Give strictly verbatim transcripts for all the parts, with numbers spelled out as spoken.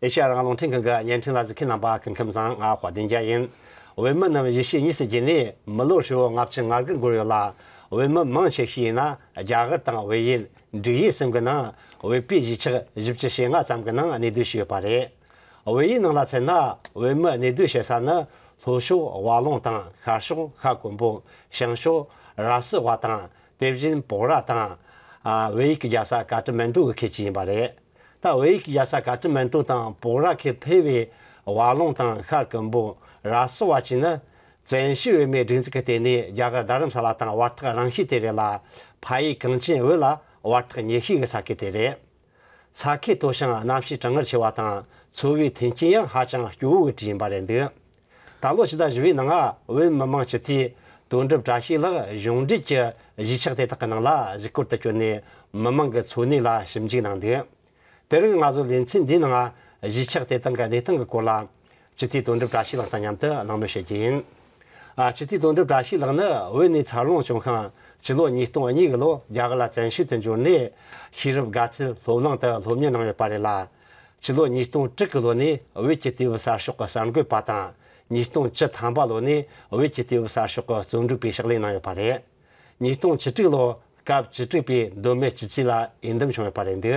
ཨེ་ཤ་ཡ་རང་དབང་རླུང་འཕྲིན་ཁང་གི་བརྙན་འཕྲིན་ལ་གཟིགས་མཁན་རྣམ་པ་སྐུ་ཁམས་བཟང་། ང་དཔལ་ལྡན་རྒྱལ་ཡིན། བོད་མི་རྣམས་གཞིས་བྱེས་གཉིས་སུ་གྱེས་ནས་མི་ལོ་ཧྲིལ་བོ་ལྔ་བཅུ་ང་དགུ་འགོར་ཡོད་ལ། བོད་མི་མང་ཆེ་ཤོས་ཡིན་ན་རྒྱ་གར་དང་བལ་ཡུལ། འབྲུག་ཡུལ་གསུམ་གྱི་ནང་བོད་པའི་གཞིས་ཆགས་བཞི་བཅུ་ཞེ་ལྔ་ཙམ་གྱི་ནང་གནས་སྡོད་བྱས་ཡོད་པ་རེད། བལ་ཡུལ་ནང་ལ་མཚོན་ན། བོད་མི་གནས་སྡོད་བྱེད་ས་ནི་ལྷོ་ཕྱོགས་ཝ་ལུང་དང་། ཤར་ཕྱོགས་ཤར་ཀོང་པོ། བྱང་ཕྱོགས་ར་སི་ཝ་དང་། དེ་བཞིན་པོག་ར་དང་། ཨ། བལ་ཡུལ་གྱི་རྒྱལ་ས་ཀ་ཐ་མན་ཌུ་གི་ཁུལ་བཅས་ཡིན་པ་རེད། ད་བལ་ཡུལ་གྱི་རྒྱལ་ས་ཀ་ཐ་མན་ཌུ་དང་པོག་ར་ཁུལ་ཕལ་བའི་ཝ་ལུང་དང་ཤར་ཀོང་པོ། ར་སི་ཝ་བཅས་ནི་བཙན་བྱོལ་བོད་མིའི་སྒྲིག་འཛུགས་ཀྱི་སྟེང་ནས་རྒྱ་གར་རྡ་རམ་ས་ལ་དང་བར་ཐག་རིང་ཤོས་དེ་རེད་ལ། ཕ་ཡུལ་གངས་ཅན་བོད་ལ་བར་ཐག་ཉེ་ཤོས་ཀྱི་ས་ཁུལ་དེ་རེད། ས་ཁུལ་མཐོ་ཞིང་གནམ་གཤིས་གྲང་ངར་ཆེ་བ་དང་། འཚོ་བའི་མཐུན་རྐྱེན་ཡང་ཧ་ཅང་སྐྱོ་བོ་གི་གྲས་ཡིན་པ་རེད་འདུག་ད་ལོ་ཕྱི་ཟླ་བཞི་པའི་ནང་བོད་མི་མང་སྤྱི་འཐུས་དོན་གྲུབ་བཀྲ་ཤིས་ལགས་གཞུང་འབྲེལ་གྱི་གཞིས་ཆགས་དེ་དག་གི་ནང་ལ་གཟིགས་སྐོར་དུ་བསྐྱོད་ནས་མི་མང་གི་འཚོ་གནས་ལ་ཞིབ་འཇུག་གནང་འདུག་དེ་རིང་ང་ཚོ་ལེ་ཚན་འདིའི་ནང་གཞིས་ཆགས་དེ་དག་གི་གནས་སྟངས་ཀྱི་སྐོར་ལ། སྤྱི་འཐུས་དོན་གྲུབ་བཀྲ་ཤིས་ལགས་དང་མཉམ་དུ་གླེང་མོལ་བྱེད་རྒྱུ་ཡིན། ཨ། སྤྱི་འཐུས་དོན་གྲུབ་བཀྲ་ཤིས་ལགས་ནི་བོད་ནས་འཚར་ལོངས་བྱུང་ཤིང་། སྤྱི་ལོ་ཉིས་སྟོང་གཉིས་ཀྱི་ལོ་རྒྱ་གར་ལ་བཙན་བྱོལ་དུ་འབྱོར་ནས། ཤེས་རབ་དགའ་ཚལ་སློབ་གླིང་དུ་སློབ་གཉེར་གནང་ཡོད་པ་རེད་ལ། སྤྱི་ལོ་ཉིས་སྟོང་དྲུག་གི་ལོ་ནས་བོད་ཀྱི་ལྟེ་བའི་གསར་ཤོག་གི་གསར་འགོད་པ་དང་། ཉིས་སྟོང་བཅུ་ཐམ་པ་ལོ་ནས་བོད་ཀྱི་ལྟེ་བའི་གསར་ཤོག་གི་རྩོམ་སྒྲིག་པའི་ཕྱག་ལས་གནང་ཡོད་པ་རེད། ཉིས་སྟོང་བཅུ་དྲུག་ལོ་སྐབས་བཅུ་དྲུག་པའི་མདོ་སྨད་སྤྱི་འཐུས་ལ་འོས་འདེམས་བྱུང་ཡོད་པ་རེད་འདུག་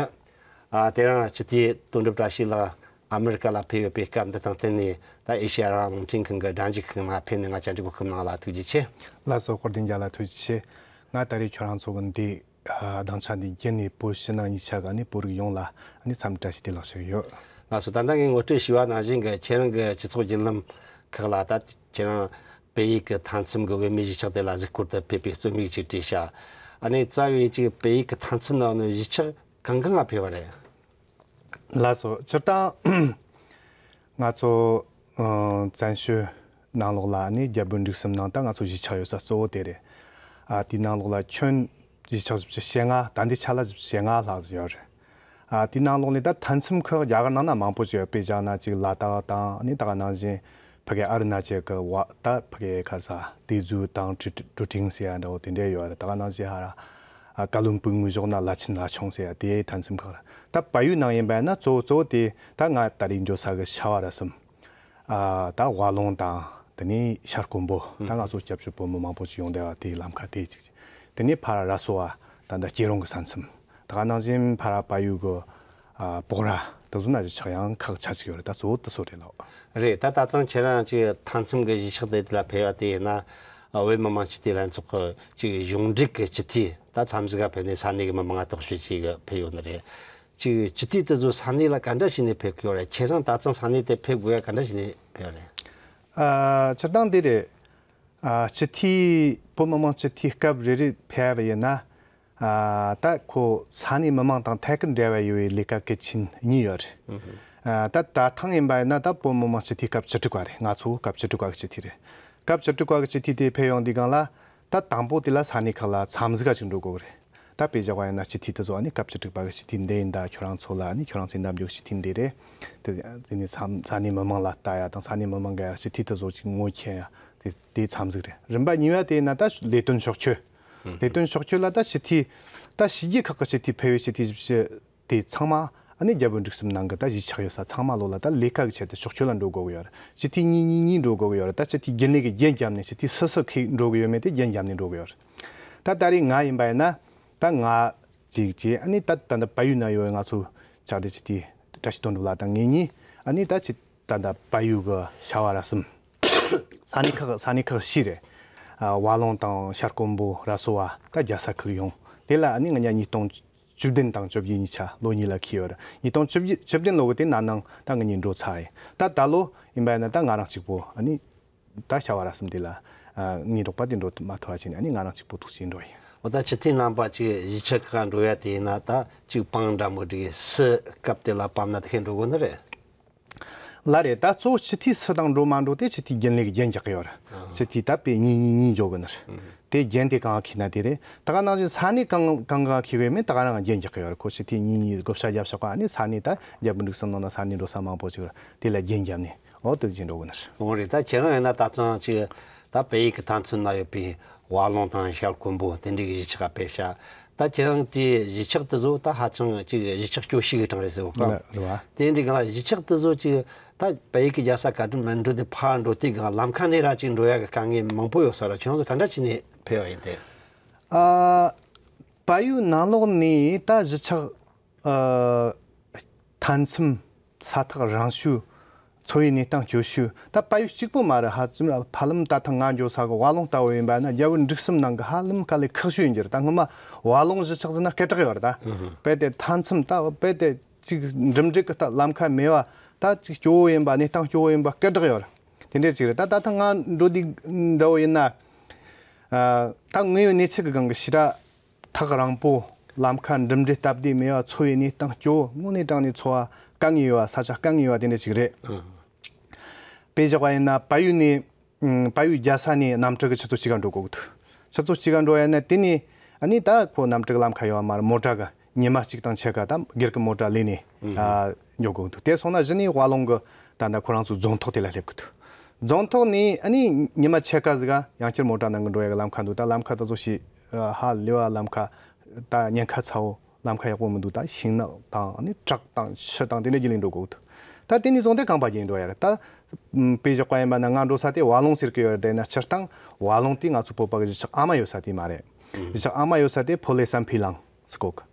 ཨ། དེ་རིང་སྤྱི་འཐུས་དོན་གྲུབ་བཀྲ་ཤིས་ལགས་ཨ་མི་རི་ཀ་ལ་ཕེབས་ཡོད་པའི་སྐབས་འདི་དང་བསྟུན་ནས། ད་ཨེ་ཤེ་ཡ་རང་དབང་རླུང་འཕྲིན་ཁང་གི་སྒྲ་འཇུག་ཁང་ནང་ཕེབས་ནས་ང་བཅར་འདྲི་གོ་སྐབས་གནང་བ་ལ་ཐུགས་རྗེ་ཆེ། ལགས་སོ། དཔལ་ལྡན་རྒྱལ་ལ་ཐུགས་རྗེ་ཆེ། ང་ད་རེས་ཁྱོད་རང་ཚོ་གི་འདི་ཨ་སྡིངས་ཆ་འདི་བརྒྱུད་ནས་བོད་ཕྱི་ནང་གཉིས་ཆ་གི་ནས་བོད་རིགས་ཡོངས་ལ་ཨ་ནི་འཚམས་འདྲི་བཀྲ་ཤིས་བདེ་ལེགས་ཞུ་གི་ཡོད། ལགས་སོ། ད་ལྟ་ངས་ངོ་སྤྲོད་ཞུས་པ་ནང་བཞིན་གྱི་ཁྱེད་རང་གི་སྤྱི་ཚོགས་བརྒྱུད་ལམ་ཁག་ལ། ད་ཁྱེད་རང་བལ་ཡུལ་གྱི་མཐའ་མཚམས་ཀྱི་བོད་མིའི་གཞིས་ཆགས་དེ་ལ་གཟིགས་སྐོར་དུ་ཕེབས་པའི་རྩོམ་ཡིག་ཅིག་བྲིས་ཤག་ཨ་ནི་རྩ་བའི་ཅིག་བལ་ཡུལ་གྱི་མཐའ་མཚམས་ནང་ནས་གཞིས་ཆགས་གང་གང་ང་ཕེབས་པ་རེད། ལགས་སོ། སྤྱིར་བཏང་ང་ཚོ་ཨ་བཙན་བྱོལ་ནང་ལོགས་ལ་ནི་རྒྱལ་པོའི་འབྲུག་གསུམ་ནང་ད་ང་ཚོ་གཞིས་ཆགས་ཡོད་ས་གཙོ་བོ་དེ་རེད། ཨ་དེའི་ནང་ལོགས་ལ་ཁྱོན་གཞིས་ཆགས་བཞི་བཅུ་ཞེ་ལྔ། ད་ལྟའི་ཆ་ལ་བཞི་བཅུ་ཞེ་ལྔ་ལྷག་ཙམ་ཡོད་རེད། ཨ་དེའི་ནང་ལོགས་ནས་ད་མཐའ་མཚམས་ཁག་རྒྱ་གར་ནང་ན་མང་པོ་ཅིག་ཡོད། དཔེ་བཞག་ན་ཅིག་ལ་དྭགས་དང་། ཨ་ནི་ད་ག་ནང་བཞིན་ཕ་གི་ཨ་རུ་ན་ཅལ་གི་བ་ད་ཕ་གི་ག་རེ་ཟ། ཏེ་ཛུ་དང་ཀྲུ་ཀྲུ་ཀྲིང་ཟེར་ཡ་འདྲ་བོ་དེ་འདྲ་ཡོད་རེད། ད་ག་ནང་བཞིན་ཧ་ར་ཨ་ཀ་ལུམ་པུའུ་ངོས་ཕྱོགས་ན་ལ་ཆིན་ལ་ཆུང་ཟེར་ཡ་དེ་མཐའ་མཚམས་ཁག་རེད། ད་བལ་ཡུལ་ནང་ཡིན་པ་ཡིན་ན་གཙོ་བོ་གཙོ་བོ་དེ་ད་ང་ད་རེས་འགྲོ་ས་གི་བྱ་བ་ར་གསུམ། ཨ་ད་ཝ་ལུང་དང་། དེ་ནས་ཤར་ཀོང་པོ། ད་ང་ཚོ་སྐྱབས་བཅོལ་བོད་མི་མང་པོ་ཅིག་ཡོང་བསྡད་པ་དེའི་ལམ་ཁ་དེ་གཅིག་དེ་ནས་ཕར་ར་སོ་བ། ད་ད་སྐྱིད་རོང་གི་ས་མཚམས། ད་ག་ནང་བཞིན་ཕར་ར་བལ་ཡུལ་གི་ཨ་པོག་ར། དེ་ཚོ་ན་གཞིས་ཆགས་ཡང་ཁག་ཆ་གཅིག་ཡོད་རེད། ད་གཙོ་བོ་དེ་ཚོ་རེད་ལགས། རེད། ད་ད་ཐེངས་ཁྱེད་རང་ཅིག་མཐའ་མཚམས་ཀྱི་གཞིས་ཆགས་དེ་དེ་ལ་ཕེབས་པ་དེ་ཡིན་ན། ཨ་བོད་མི་མང་སྤྱི་འཐུས་ལྷན་ཚོགས་ཀྱི་ཅིག་གཞུང་འབྲེལ་གྱི་སྤྱི་འཐུས་ད་མཚམས་ཟིག་ག་ཕེབས་ནས་ས་གནས་ཀྱི་མི་མང་ང་རྟོག་ཞིབ་ཅིག་གི་ཕེབས་ཡོད་ནི་རེད། ཅིག་སྤྱི་འཐུས་དེ་ཚོ་ས་གནས་ལ་ག་འདྲ་བྱས་ནས་ཕེབས་ཀྱི་ཡོད་རེད། ཁྱེད་རང་ད་ཐེངས་ས་གནས་དེ་ཕེབས་དགོས་ཡ་ག་འདྲ་བྱས་ནས་ཕེབས་རེད། ཨ་སྤྱིར་བཏང་འདི་རེད། ཨ་སྤྱི་འཐུས་བོད་མི་མང་སྤྱི་འཐུས་སྐབས་རེ་རེ་ཕེབས་པ་ཡིན་ན། ཨ་ད་ཁོ་ས་གནས་མི་མང་དང་ཐད་ཀར་འབྲེལ་བ་ཡོད་པའི་ལས་ཀ་གལ་ཆེན་གཉིས་ཡོད་རེད། ཨ་ད་ད་ཐེངས་ཡིན་པ་ཡིན་ན་ད་བོད་མི་མང་སྤྱི་འཐུས་སྐབས་བཅུ་དྲུག་པ་རེད། ང་ཚོ་སྐབས་བཅུ་དྲུག་པ་གི་སྤྱི་འཐུས་རེད། སྐབས་བཅུ་དྲུག་པ་གི་སྤྱི་འཐུས་དེ་ཕེབས་ཡོང་དུས་སྒང་ལ། ད་དང་པོ་དེ་ལ་ས་གནས་ཁག་ལ་མཚམས་ཟིག་ག་ཅིག་འགྲོ་དགོས་རེད། ད་དཔེ་བཞག་པ་ཡིན་ན་སྤྱི་འཐུས་དེ་ཚོ་ཨ་ནི་སྐབས་བཅུ་དྲུག་པ་གི་སྤྱི་འཐུས་འདི་ཡིན། ད་ཁྱོད་རང་ཚོ་ལ་ཨ་ནི་ཁྱོད་རང་ཚོའི་འདེམས་རྒྱུ་སྤྱི་འཐུས་འདི་རེད། དེ་དེ་ནས་ས་ས་གནས་མི་མང་ལ་ལྟ་ཡ་དང་། ས་གནས་མི་མང་གི་སྤྱི་འཐུས་དེ་ཚོ་ཅིག་ངོ་མཁྱེན་ཡ་དེ་དེ་མཚམས་ཟིག་རེད། རིམ་པ་གཉིས་པ་དེ་ཡིན་ན་ད་ལས་དོན་ཕྱོགས་བསྐྱོད། ལས་དོན་ཕྱོགས་བསྐྱོད་ལ་ད་སྤྱི་འཐུས་ད་ཕྱི་རྒྱལ་ཁག་གི་སྤྱི་འཐུས་ཕེབས་པའི་སྤྱི་འཐུས་བཞི་བཅུ་དེ་ཚང་མ་ཨ་ནི་རྒྱལ་པོའི་འབྲུག་གསུམ་ནང་གི་ད་གཞིས་ཆགས་ཡོད་ས་ཚང་མ་ལོ་ལ་ད་ལས་ཀ་གི་ཆེད་དུ་ཕྱོགས་བསྐྱོད་ལ་འགྲོ་དགོས་ཀྱི་ཡོད་རེད། སྤྱི་འཐུས་གཉིས་གཉིས་གཉིས་འགྲོ་དགོས་ཀྱི་ཡོད་རེད། ད་སྤྱི་འཐུས་རྒྱུན་ལས་ཀྱི་རྒྱན་བརྒྱབ་ནས། སྤྱི་འཐུས་སོ་སོ་གིས་འགྲོ་གི་ཡོད་མེད་དེ་རྒྱན་བརྒྱབ་ནས་འགྲོ་གི་ཡོད་རེད། ད་ད་རེས་ང་ཡིན་པ་ཡིན་ན་ད་ང་གཅིག་བྱས། ཨ་ནི་ད་ད་ད་བལ་ཡུལ་ན་ཡོད་པའི་ང་ཚོ་ཕྱག་སྦྲེལ་སྤྱི་འཐུས་བཀྲ་ཤིས་དོན་གྲུབ་ལགས་དང་ངེད་གཉིས་ཨ་ནི་ད་ཅི་ད་ད་བལ་ཡུལ་གི་བྱ་བ་ར་གསུམ། ས་གནས་ཁག་ས་གནས་ཁག་བཞི་རེད། ཨ་ཝ་ལུང་དང་ཤར་ཀོང་པོ། ར་སོ་བ། ད་རྒྱལ་ས་ཁུལ་ཡོངས་དེ་ལ་ཨ་ནི་ང་གཉིས་ཉིས་སྟོང་བཅུ་བདུན་དང་བཅོ་བརྒྱད་གཉིས་ཆ་ལོ་གཉིས་ལ་འཁེལ་ཡོད་རེད། ཉིས་སྟོང་བཅུ་བརྒྱད་བཅུ་བདུན་ལོ་གི་དེ་ན་ནང་ད་ང་གཉིས་འགྲོ་ཚར་ཡིན། ད་ད་ལོ་ཡིན་པ་ཡིན་ན་ད་ང་རང་གཅིག་པོ་ཨ་ནི་ད་བྱ་བ་ར་གསུམ་དེ་ལ་ཨ་ངའི་རོགས་པ་དེ་འགྲོ་མ་ཐུབ་པ་བྱས་ནས་ཨ་ནི་ང་རང་གཅིག་པོ་ཐུག་ཅིག་འགྲོ་ཡིན། འོ་ད་སྤྱི་འཐུས་རྣམ་པ་ཅིག་གཞིས་ཆགས་ཁག་འགྲོ་ཡ་དེ་ཡིན་ན་ད་ཅིག་པང་འདྲ་མོ་འགྲིག་གི། སུ་སྐབས་དེ་ལ་པང་ན་དེ་ཁས་འགྲོ་དགོས་ནི་རེད། ལགས་རེད། ད་གཙོ་བོ་སྤྱི་འཐུས་སུ་དང་འགྲོ་མ་འགྲོ་དེ་སྤྱི་འཐུས་རྒྱུན་ལས་ཀྱི་རྒྱན་རྒྱག་གི་ཡོད་རེད། སྤྱི་འཐུས་ད་དཔེ་གཉིས་གཉིས་གཉིས་འཇོག་གི་ནི་རེད། དེ་རྒྱན་དེ་གང་འཁྱེར་ན་དེ་རེད། ད་ག་ནང་བཞིན་ས་གནས་གང་གང་ག་འཁྱེར་གི་མིན་ད་ག་རང་རྒྱན་རྒྱག་གི་ཡོད་རེད། ཁོ་སྤྱི་འཐུས་གཉིས་གཉིས་བགོ་བཤའ་རྒྱབ་ཤག་ག་ཨ་ནི་ས་གནས་ད་རྒྱལ་པོ་འབྲུག་གསུམ་ནང་ན་ས་གནས་འགྲོ་ས་མང་པོ་ཅིག་རེད། དེ་ལ་རྒྱན་རྒྱབ་ནས་འོ་དེ་བཞིན་འགྲོ་གི་ནི་རེད། འོ་རེད། ད་ཁྱེད་རང་ཡིན་ན་ད་ཐེངས་ཅིག་ད་བལ་ཡུལ་གྱི་མཐའ་མཚམས་ན་ཡོད་པའི་ཝ་ལུང་དང་ཤར་ཀོང་པོ་དེ་འདྲའི་གཞིས་ཆགས་ཕེབས་ཤག་ད་ཁྱེད་རང་དེ་གཞིས་ཆགས་དེ་ཚོ་ད་ཧ་ཅང་ཅིག་གཞིས་ཆགས་སྐྱོ་ཤོས་ཀྱི་གྲས་རེད་ཟེར་བ་ག་རེད་བ། དེ་འདྲའི་སྒང་ལ་གཞིས་ཆགས་དེ་ཚོ་ཅིག་ད་བལ་ཡུལ་གྱི་རྒྱལ་ས་བཀའ་དྲིན་མི་འགྲོ་དེ་ཕར་འགྲོ་དེ་སྒང་ལམ་ཁ་ནས་ར་ཅིག་འགྲོ་ཡ་གི་དཀའ་ངལ་མང་པོ་ཡོད་ས་ར། ཁྱེད་རང་ཚོ་ག་འདྲ་བྱས་ནས་ཕེབས་པ་ཡིན་ཏེ། ཨ། བལ་ཡུལ་ནང་ལོགས་ནས་ད་གཞིས་ཆགས་ཨ། མཐའ་མཚམས་ས་ཐག་རིང་ཤོས། འཚོ་བའི་གནས་སྟངས་སྐྱོ་ཤོས། ད་བལ་ཡུལ་གཅིག་པོ་མ་རེད། ཧ་ཅང་ཕ་ལམ་ད་ཐེངས་ང་འགྱོ་ས་གི་ཝ་ལུང་ལྟ་བུ་ཡིན་པ་ན་རྒྱལ་བོ་འབྲུག་གསུམ་ནང་གི་ཧ་ལམ་དཀའ་ལས་ཁག་ཤོས་ཡིན་རྒྱུ་རེད། ད་སྔོན་མ་ཝ་ལུང་གཞིས་ཆགས་ཟེར་ན་སྐད་གྲགས་ཡོད་རེད་ད། རྦད་དེ་མཐའ་མཚམས་ད་རྦད་དེ་ཅིག་འགྲིམ་འགྲུལ་གི་ད་ལམ་ཁ་མེད་པ། ད་ཅིག་སྐྱོ་བོ་ཡིན་པ། གནས་སྟངས་སྐྱོ་བོ་ཡིན་པ་སྐད་གྲགས་ཡོད་རེད། དེ་འདྲ་ཅིག་རེད། ད་ད་ཐེངས་ང་འགྲོ་དུས་འདྲ་བོ་ཡིན་ན། ཨ། ད་དངོས་ཡོད་གནས་ཚུལ་གི་སྒང་གི་ཞེ་དྲག་ཐག་རིང་པོ། ལམ་ཁ་འགྲིམ་འགྲུལ་སྟབས་བདེ་མེད་པ། འཚོ་བའི་གནས་སྟངས་སྐྱོ་བོ། དངོས་གནས་དྲང་གནས་འཚོ་བ་དཀའ་ངལ་ཡོད་པ། ས་ཆ་དཀའ་ངལ་ཡོད་པ་དེ་འདྲ་ཞིག་རེད། ཨང་། དཔེ་བཞག་པ་ཡིན་ན་བལ་ཡུལ་ནས། ཨང་། བལ་ཡུལ་རྒྱལ་ས་ནས་གནམ་གྲུ་གི་ཆུ་ཚོད་གཅིག་ག་འགྲོ་དགོས་ཀྱི་འདུག་ཆུ་ཚོད་གཅིག་ག་འགྲོ་ཡ་ན་དེ་ནས་ཨ་ནི་ད་ཁོ་གནམ་གྲུ་གི་ལམ་ཁ་ཡོད་པ་མ་རེད། མོ་ཊ་གི་ཉི་མ་གཅིག་དང་ཕྱེད་ཀ་ད་སྒེར་གི་མོ་ཊ་ལས་ནས། ཨ། འགྲོ་དགོས་ཀྱི་འདུག་དེ་སོང་ན་གཞི་ནས་ཝ་ལུང་གི་ད་ལྟ་ཁོ་རང་ཚོའི་རྫོང་ཐོག་དེ་ལ་སླེབས་ཀྱི་འདུག་རྫོང་ཐོག་ནས་ཨ་ནི་ཉི་མ་ཕྱེད་ཀ་ཟིག་ག་ཡང་བསྐྱར་མོ་ཊ་ནང་གི་འགྲོ་ཡ་གི་ལམ་ཁ་འདུག་ད་ལམ་ཁ་དེ་ཚོ་ཞིག་ཧ་ལས་པ། ལམ་ཁ་ད་ཉེན་ཁ་ཚ་བོ། ལམ་ཁ་ཡག་པོ་མི་འདུག་ད་ཤིང་ནགས་དང་ཨ་ནི་བྲག་དང་ཆུ་དང་དེ་འདྲ་རྒྱུ་ལས་འགྲོ་དགོས་འདུག་ད་དེ་ནས་བཟུང་སྟེ་རྐང་པ་རྒྱག་འགྲོ་ཡ་རེད། ད་དཔེ་བཞག་པ་ཡིན་པ་ན་ང་འགྲོ་ས་དེ་ཝ་ལུང་ཟེར་གི་ཡོད་རེད། དེ་ན་སྤྱིར་བཏང་ཝ་ལུང་དེ་ང་ཚོ་བོད་པ་གི་གཞིས་ཆགས་ཨ་མ་ཡོད་ས་དེ་མ་རེད། གཞིས་ཆགས་ཨ་མ་ཡོད་ས་དེ་ཕོ་ལེ་སམ་ཕི་ལང་ཟེར་གོ་གི།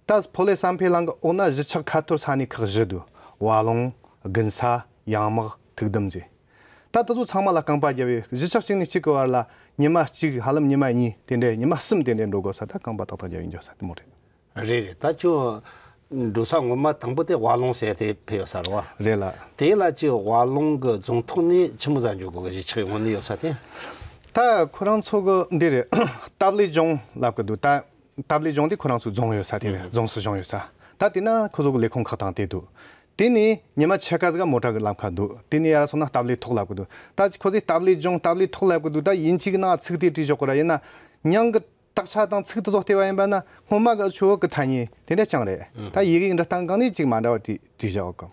ད་ཕོ་ལེ་སམ་ཕི་ལང་གི་འོག་ན་གཞིས་ཆགས་ཁ་ཐོར་ས་གནས་ཁག་བཞི་འདུག་ཝ་ལུང་། དགུན་ས། ཡང་དམག། ཐུགས་དམ་ཟེར། ད་དེ་ཚོ་ཚང་མ་ལ་རྐང་པ་རྒྱབ་ཡོད། གཞིས་ཆགས་གཅིག་ནས་གཅིག་གི་བར་ལ་ཉི་མ་གཅིག་ཧ་ལམ་ཉི་མ་གཉིས་དེ་འདྲའི་ཉི་མ་གསུམ་དེ་འདྲའི་འགྲོ་དགོས་ས། ད་རྐང་པ་ཏག་ཏག་རྒྱབ་ཡིན་འགྱོ་ས་དེ་མོ་རེད། རེད་རེད། ད་ཁྱོད་འགྲོ་ས་ངོ་མ་དང་པོ་དེ་ཝ་ལུང་ཟེར་དེ་ཕེབས་ཡོད་ས་རེད་བ། རེད་ལ། དེ་ལ་ཅིག་ཝ་ལུང་གི་རྫོང་ཐོག་ནས་ཆི་མོ་ཟིག་འགྱོ་དགོས་གི། གཞིས་ཆགས་དངོས་གནས་ཡོད་ས་དེ། ད་ཁོ་རང་ཚོ་གི་འདི་རེད། སྟབས་ལེགས་ལྗོངས་ལབ་གི་འདུག་ད་སྟབས་ལེགས་ལྗོངས་དེ་ཁོ་རང་ཚོའི་རྫོང་ཡོད་ས་དེ་རེད། ཨང་། རྫོང་སྲིད་གཞུང་ཡོད་ས། ད་དེ་ན་ཁོ་ཚོ་གི་ལས་ཁུངས་ཁག་དང་དེ་འདུག་དེ་ནས་ཉི་མ་ཕྱེད་ཀ་ཟིག་ག་མོ་ཊ་གི་ལམ་ཁ་འདུག་དེ་ནས་ཡར་སོང་ན་སྟབས་ལེགས་ཐོག་ལབ་གི་འདུག་ད་ཁོ་ཚོས་སྟབས་ལེགས་ལྗོངས་སྟབས་ལེགས་ཐོག་ལབ་གི་འདུག་ད་དབྱིན་ཇི་གི་ནང་ཚིག་དེ་བྲིས་བཞག་གི་ར། ཡིན་ན་མྱིང་གི་དག་ཆ་དང་ཚིག་དེ་ཚོ་བལྟས་པ་ཡིན་པ་ན་སྔོན་མ་གི་ཆུ་བོ་གི་ཐ་སྙད་དེ་འདྲ་རྐྱང་རེད། ཨང་། ད་ཡི་གེ་འབྲི་སྟངས་སྒང་ནས་ཅིག་མ་འདྲ་བ་བྲིས་བྲིས་བཞག་གི།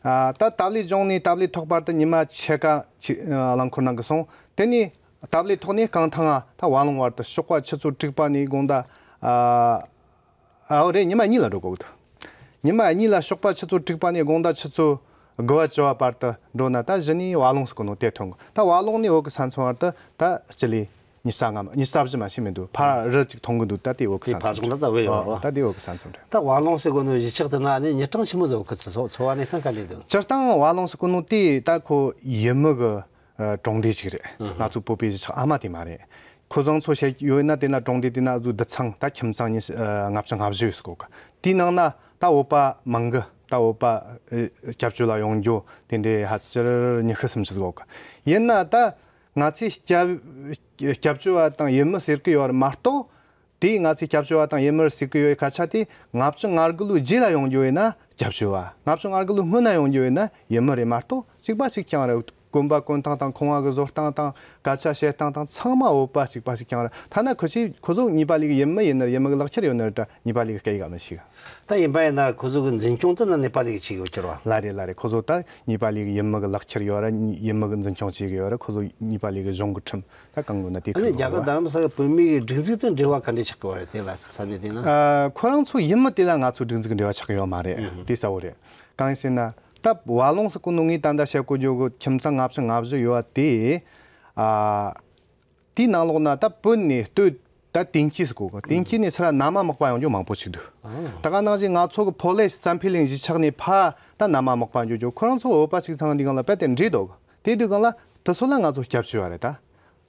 ཨ། ད་སྟབས་ལེགས་ལྗོངས་ནས་སྟབས་ལེགས་ཐོག་བར་དུ་ཉི་མ་ཕྱེད་ཀ་ཅིག་རླངས་འཁོར་ནང་གི་སོང་། དེ་ནས་སྟབས་ལེགས་ཐོག་ནས་རྐང་ཐང་ང་ད་ཝ་ལུང་བར་དུ་ཞོགས་པ་ཆུ་ཚོད་དྲུག་པ་ནས་དགོང་དག་ཨ། ཨ། འོ་རེད། ཉི་མ་གཉིས་ལ་འགྲོ་དགོས་ཀྱི་འདུག་ཉི་མ་གཉིས་ལ་ཞོགས་པ་ཆུ་ཚོད་དྲུག་པ་ནས་དགོང་དག་ཆུ་ཚོད་དགུ་པ་བཅུ་པ་བར་དུ་འགྲོ་ན་ད་གཞི་ནས་ཝ་ལུང་ཟེར་གོ་ནོ་དེ་ཐོན་གི། ད་ཝ་ལུང་ནས་བོད་གི་ས་མཚམས་བར་དུ་ད་སྤྱི་ལེ་ཉི་ཤུ་རྩ་ལྔ་མ། ཉི་ཤུ་རྩ་བཞི་མ་ཞིག་མི་འདུག་ཕར་རི་ཅིག་མཐོང་གི་འདུག་ད་དེ་བོད་གི་དེ་ས་ཕར་མཚམས་སོང་ད་ད་བོད་ཡོད་རེད། ཨ། ད་དེ་བོད་གི་ས་མཚམས་རེད། ད་ཝ་ལུང་ཟེར་གོ་ནོ་གཞིས་ཆགས་དེ་ན་ནི་མྱི་གྲངས་ཆི་མོ་ཟིག་ཡོད་གི། འཚོ་འཚོ་བ་གནས་སྟངས་ག་འདྲ་འདུག་སྤྱིར་བཏང་ཝ་ལུང་ཟེར་གོ་ནོ་དེ་ད་ཁོ་ཡུལ་མི་གི་ཨ། གྲོང་སྡེ་ཞིག་རེད། ཨང་། ང་ཚོ་བོད་པའི་གཞིས་ཆགས་ཨ་མ་དེ་མ་རེད། ཁོ་རང་ཚོ་བཤད་ཡོད་ན་དེ་ན་གྲོང་སྡེ་དེ་ན་བདུད་ཚང་ད་ཁྱིམ་ཚང་ཉི་ཤུ་ཨ། ལྔ་བཅུ་ང་བཞི་ཡོད་ཟེར་གོ་གི། དེའི་ནང་ན་ད་བོད་པ་མང་གི། ད་བོད་པ་ཨ། སྐྱབས་བཅོལ་ལ་ཡོང་རྒྱུ་དེ་འདྲའི་ཕལ་ཆེར་ཉི་ཤུ་སུམ་ཅུ་ཟིག་ཡོད་གི། ཡིན་ན་ད་ང་ཚོས་སྐྱབས་སྐྱབས་བཅོལ་བ་དང་ཡུལ་མི་ཟེར་གི་ཡོད་རེད་མ་གཏོགས། དེས་ང་ཚོས་སྐྱབས་བཅོལ་བ་དང་ཡུལ་མི་ཟེར་གི་ཡོད་པའི་སྐད་ཆ་དེ་ལྔ་བཅུ་ང་དགུ་ལོའི་རྗེས་ལ་ཡོང་རྒྱུ་ཡིན་ན་སྐྱབས་བཅོལ་བ། ལྔ་བཅུ་ང་དགུ་ལོའི་སྔོན་ན་ཡོང་རྒྱུ་ཡིན་ན་ཡུལ་མི་རེད་མ་གཏོགས་གཅིག་པ་གཅིག་རྐྱང་རེད། གོན་པ་གོན་སྟངས་དང་ཁང་བ་གི་བཟོ་སྟངས་དང་སྐད་ཆ་བཤད་སྟངས་དང་ཚང་མ་བོད་པ་གཅིག་པ་གཅིག་རྐྱང་རེད། ཐ་ན་ཁོ་ཚོས་ཁོ་ཚོ་གཉིས་པ་ལས་གི་ཡུལ་མི་ཡིན་ན་རེད། ཡུལ་མི་གི་ལག་ཁྱེར་ཡོད་ན་རེད་དྲ། གཉིས་པ་ལས་གི་སྐད་ཡིག་ག་མི་ཤེས་གི། ད་ཡིན་པ་ཡིན་ན་ཁོ་ཚོ་གི་འཛིན་སྐྱོང་དེ་ན་གཉིས་པ་ལས་གི་བྱེད་གི་ཡོད་ཀྱི་རེད་བ། ལ་རེད་ལ་རེད། ཁོ་ཚོ་ད་གཉིས་པ་ལས་གི་ཡུལ་མི་གི་ལག་ཁྱེར་ཡོད་ར། ཡུལ་མི་གི་འཛིན་སྐྱོང་བྱེད་གི་ཡོད་ར། ཁོ་ཚོ་གཉིས་པ་ལས་གི་གཞུང་གི་ཁྲིམས་ད་གང་དགོས་ན་དེ་ཨ་ནི་གང་རྒྱ་གར་དགོས་རྡ་རམ་ས་ལ་བོད་མི་གི་སྒྲིག་འཛུགས་དང་འབྲེལ་བ་ག་འདྲས་ཆགས་ཀྱི་ཡོད་རེད། དེ་ལ་ས་གནས་དེ་ན། ཨ། ཁོ་རང་ཚོ་ཡུལ་མི་དེ་ལ་ང་ཚོ་སྒྲིག་འཛུགས་འབྲེལ་བ་ཆགས་ཀྱི་ཡོད་མ་རེད། ཨུ་ཧུ། དེ་གསལ་བོ་རེད། གང་ཡིན་ཟེར་ན་ད་ཝ་ལུང་ཟེར་གོ་ནོ་ངས་ད་ལྟ་བཤད་གོ་རྒྱུ་གི་ཁྱིམ་ཚང་ལྔ་བཅུ་ང་བཞི་ཡོད་པ་དེ། ཨ། དེའི་ནང་ལོགས་ན་ད་བོད་ནས་སྟོད་ད་དིང་སྐྱིད་ཟེར་གོ་གི། དིང་སྐྱིད་ནས་ཚུར་ན་མ་མག་པ་ཡོང་རྒྱུ་མང་པོ་ཞིག་འདུག་ཨ། ད་ག་ནང་བཞིན་ང་ཚོ་གི་ཕོ་ལེ་སམ་ཕི་ལིང་གཞིས་ཆགས་ནས་ཕར་ད་ན་མ་མག་པ་འགྱོ་རྒྱུ། ཁོ་རང་ཚོ་བོད་པ་གཅིག་ཚང་འདི་སྒང་ལ་རྦད་དེ་འདྲེས་འདུག་དེ་དུས་སྒང་ལ་དེ་ཚོ་ལ་ང་ཚོ་སྐྱབས་བཅོལ་བ་རེད་ད།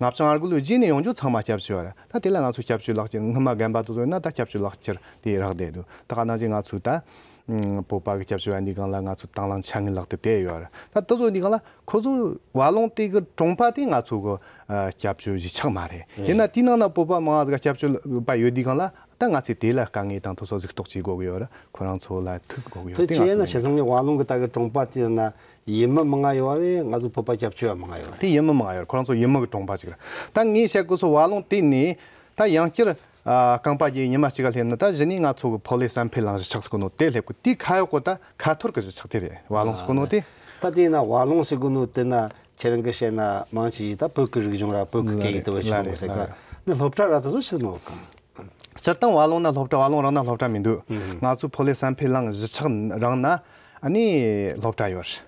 ལྔ་བཅུ་ང་དགུ་ལོའི་རྗེས་ནས་ཡོང་རྒྱུ་ཚང་མ་སྐྱབས་བཅོལ་བ་རེད། ད་དེ་ལ་ང་ཚོ་སྐྱབས་བཅོལ་ལག་ཁྱེར། སྔོན་མ་རྒན་པ་དེ་ཚོ་ཡིན་ན་ད་སྐྱབས་བཅོལ་ལག་ཁྱེར་དེ་རག་བསྡད་འདུག་ད་ག་ནང་བཞིན་ང་ཚོ་ད་ཨ། བོད་པ་གི་སྐྱབས་བཅོལ་བ་འདི་སྒང་ལ་ང་ཚོ་དང་བླངས་འཆར་ངན་ལག་དེབ་དེ་ཡོད་རེད། ད་དེ་ཚོ་འདི་སྒང་ལ་ཁོ་ཚོ་ཝ་ལུང་དེ་གི་གྲོང་པ་དེ་ང་ཚོ་གི་ཨ། སྐྱབས་བཅོལ་གཞིས་ཆགས་མ་རེད། ཡིན་ན་དེའི་ནང་ན་བོད་པ་མང་ང་ཟིག་སྐྱབས་བཅོལ་བ་ཡོད་དུས་སྒང་ལ་ད་ང་ཚོས་དེ་ལ་དཀའ་ངལ་དང་དེ་ཚོ་གཟིགས་རྟོག་བྱེད་དགོས་ཀྱི་ཡོད་རེད། ཁོ་རང་ཚོ་ལ་ཐུག་དགོས་ཀྱི་ཡོད། དེ་དེ་ང་ཚོ་ཡིན་ན་བྱས་ཙང་ནི་ཝ་ལུང་གི་ད་གི་གྲོང་པ་དེ་ཡིན་ན་ཡུལ་མི་མང་ང་ཡོད་རེད། ང་ཚོ་བོད་པ་སྐྱབས་བཅོལ་བ་མང་ང་ཡོད་རེད། དེ་ཡུལ་མི་མང་ང་ཡོད་རེད། ཁོ་རང་ཚོ་ཡུལ་མི་གི་གྲོང་པ་ཅིག་རེད། ད་ངས་བཤད་དགོས་སོ་ཝ་ལུང་དེ་ནས་ད་ཡང་བསྐྱར་ཨ། རྐང་པ་བརྒྱབ་ཉི་མ་གཅིག་ག་སླེབས་ན་ད་གཞི་ནས་ང་ཚོ་གི་ཕོ་ལེ་སམ་ཕི་ལང་གཞིས་ཆགས་ཟེར་གོ་ནོ་དེ་སླེབས་གི། དེ་ཁ་གཡོག་གོ་ད་ཁ་ཐོར་གི་གཞིས་ཆགས་དེ་རེད། ཝ་ལུང་ཟེར་གོ་ནོ་དེ། ད་དེ་ན་ཝ་ལུང་ཟེར་གོ་ནོ་དེ་ན་ཁྱེད་རང་གི་བཤད་ན་མང་ཆེ་ཞིག་ད་བོད་ཀྱི་རིག་གཞུང་ར་བོད་ཀྱི་སྐད་ཡིག་དེ་བས་ཤེས་ཡོང་གི་ཟེར་ག་ནི་སློབ་གྲྭ་ར་དེ་ཚོ་ཆི་མོ་གང་ སྤྱིར་བཏང་བ་ལུང་ན་སློབ་གྲྭ། བ་ལུང་རང་ན་སློབ་གྲྭ་མི་འདུག་ང་ཚོ་ཕོ་ལེ་སན་ཕི་ལང་གཞིས་ཆགས་རང་ན་ཨ་ནི་སློབ་གྲྭ་ཡོད།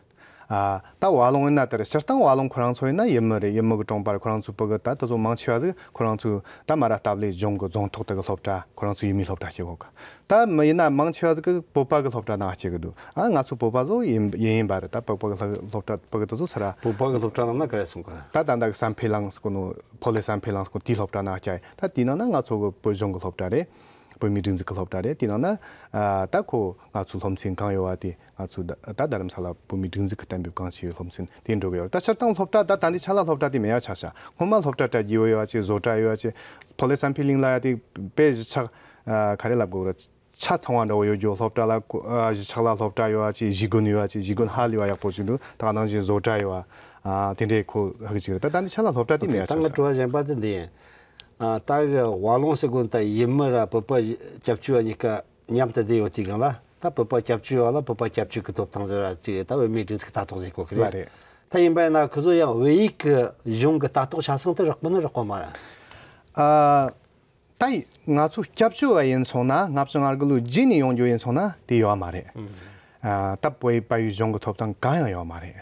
ཨ། ད་བ་ལུང་ཡིན་ན་དེར་སྤྱིར་བཏང་བ་ལུང་ཁོ་རང་ཚོ་ཡིན་ན་ཡུལ་མི་རེད། ཡུལ་མི་གི་གྲོང་པ་རེད། ཁོ་རང་ཚོ་ཕྲུ་གུ་ད་དེ་ཚོ་མང་ཆེ་བ་ཟིག་ཁོ་རང་ཚོ་ད་མ་ར་སྟབས་ལེགས་གཞུང་གི་རྫོང་ཐོག་དེ་གི་སློབ་གྲྭ། ཁོ་རང་ཚོ་ཡུལ་མིའི་སློབ་གྲྭ་སྐྱེལ་གོ་གི། ད་མི་ཡིན་ན་མང་ཆེ་བ་ཟིག་གི་བོད་པ་གི་སློབ་གྲྭ་ནང་སྐྱེལ་གི་འདུག་ཨ། ང་ཚོ་བོད་པ་ཚོ་ཡིན་ཡིན་ཡིན་པ་རེད། ད་བོད་པ་གི་སློབ་གྲྭ་ཕྲུ་གུ་དེ་ཚོ་ས་ར། བོད་པ་གི་སློབ་གྲྭ་ནང་ན་ག་རེ་སོང་གི། ད་ད་ད་གི་སན་ཕི་ལང་ཟེར་གོ་ནོ། ཕོ་ལེ་སན་ཕི་ལང་ཟེར་གོ་དེའི་སློབ་གྲྭ་ནང་སྐྱེལ། ད་དེའི་ནང་ན་ང་ཚོ་གི་བོད་གཞུང་གི་སློབ་གྲྭ་རེད། བོད་མིའི་སྒྲིག་འཛུགས་ཀྱི་སློབ་གྲྭ་རེད། དེའི་ནང་ན་ཨ། ད་ཁོ་ང་ཚོའི་སློབ་ཚན་གང་ཡོད་པ་དེ། ང་ཚོ་ད་ད་རྡ་རམ་ས་ལ་བོད་མིའི་སྒྲིག་འཛུགས་ཀྱི་གཏན་འབེབས་གང་བྱས་པའི་སློབ་ཚན་དེ་འགྲོ་གི་ཡོད་རེད། ད་སྤྱིར་བཏང་སློབ་གྲྭ་ད་ད་ལྟའི་ཆ་ལ་སློབ་གྲྭ་དེ་མེད་ཡ་ཆགས་ཤག་སྔོན་མ་སློབ་གྲྭ་གྲ་རྒྱས་པོ་ཡོད་པ་ཅིག་བཟོ་གྲྭ་ཡོད་པ་ཅིག་ཕོ་ལེ་སན་ཕི་ལིང་ལ་ཡ་དེ་དཔེ་གཞིས་ཆགས་ཨ། ག་རེ་ལབ་དགོས་རེད། ཆ་ཚང་བ་འདྲ་བོ་ཡོད་རྒྱུ། སློབ་གྲྭ་ལ་ཁོ་ཨ། གཞིས་ཆགས་ལ་སློབ་གྲྭ་ཡོད་པ་ཅིག་གཞིས་དགོན་ཡོད་པ་ཅིག་གཞིས་དགོན་ཧ་ལས་པ་ཡག་པོ་ཅིག་འདུག་ད་ག་ནང་བཞིན་བཟོ་གྲྭ་ཡོད་པ། ཨ། དེ་འདྲའི་ཁོ་ཧ་གི་ཅིག་རེད། ད་ད་ནི་ཆ་ལ་སློབ་གྲྭ་དེ་མེད་ཡ་ད་ཆགས་ང་ཤག་དྲི་བ་གཞན་པ་དེ་འདི་ཡིན། ཨ། ད་གི་བ་ལུང་ཟེར་གོ་ནོ་ད་ཡུལ་མི་ར་བོད་པ་སྐྱབས་བཅོལ་བ་གཉིས་ཀ་མཉམ་དུ་བསྡད་ཡོད་དུས་སྒང་ལ། ད་བོད་པ་སྐྱབས་བཅོལ་བ་ལ་བོད་པ་སྐྱབས་བཅོལ་གི་ཐོབ་ཐང་ཟེར་བ་ཅིག་ད་བོད་མིའི་སྒྲིག་འཛུགས་ལྟ་རྟོག་བྱེད་གོ་གི་ལ་རེད། རེད། ད་ཡིན་པ་ཡིན་ན་ཁོ་ཚོ་ཡང་བོད་ཡིག་གི་གཞུང་གི་ལྟ་རྟོག་བྱ་སྟངས་དེ་རགས་པོ་ནི་རགས་པོ་མ་རེད། ཨ། ད་ང་ཚོ་སྐྱབས་བཅོལ་བ་ཡིན་སོང་ན། ལྔ་བཅུ་ང་དགུ་ལོའི་རྗེས་ནས་ཡོང་རྒྱུ་ཡིན་སོང་ན་དེ་ཡོད་མ་རེད། ཨ། ད་བོད་པ་ཡི་གཞུང་གི་ཐོབ་ཐང་གང་ཡང་ཡོད་མ་རེད།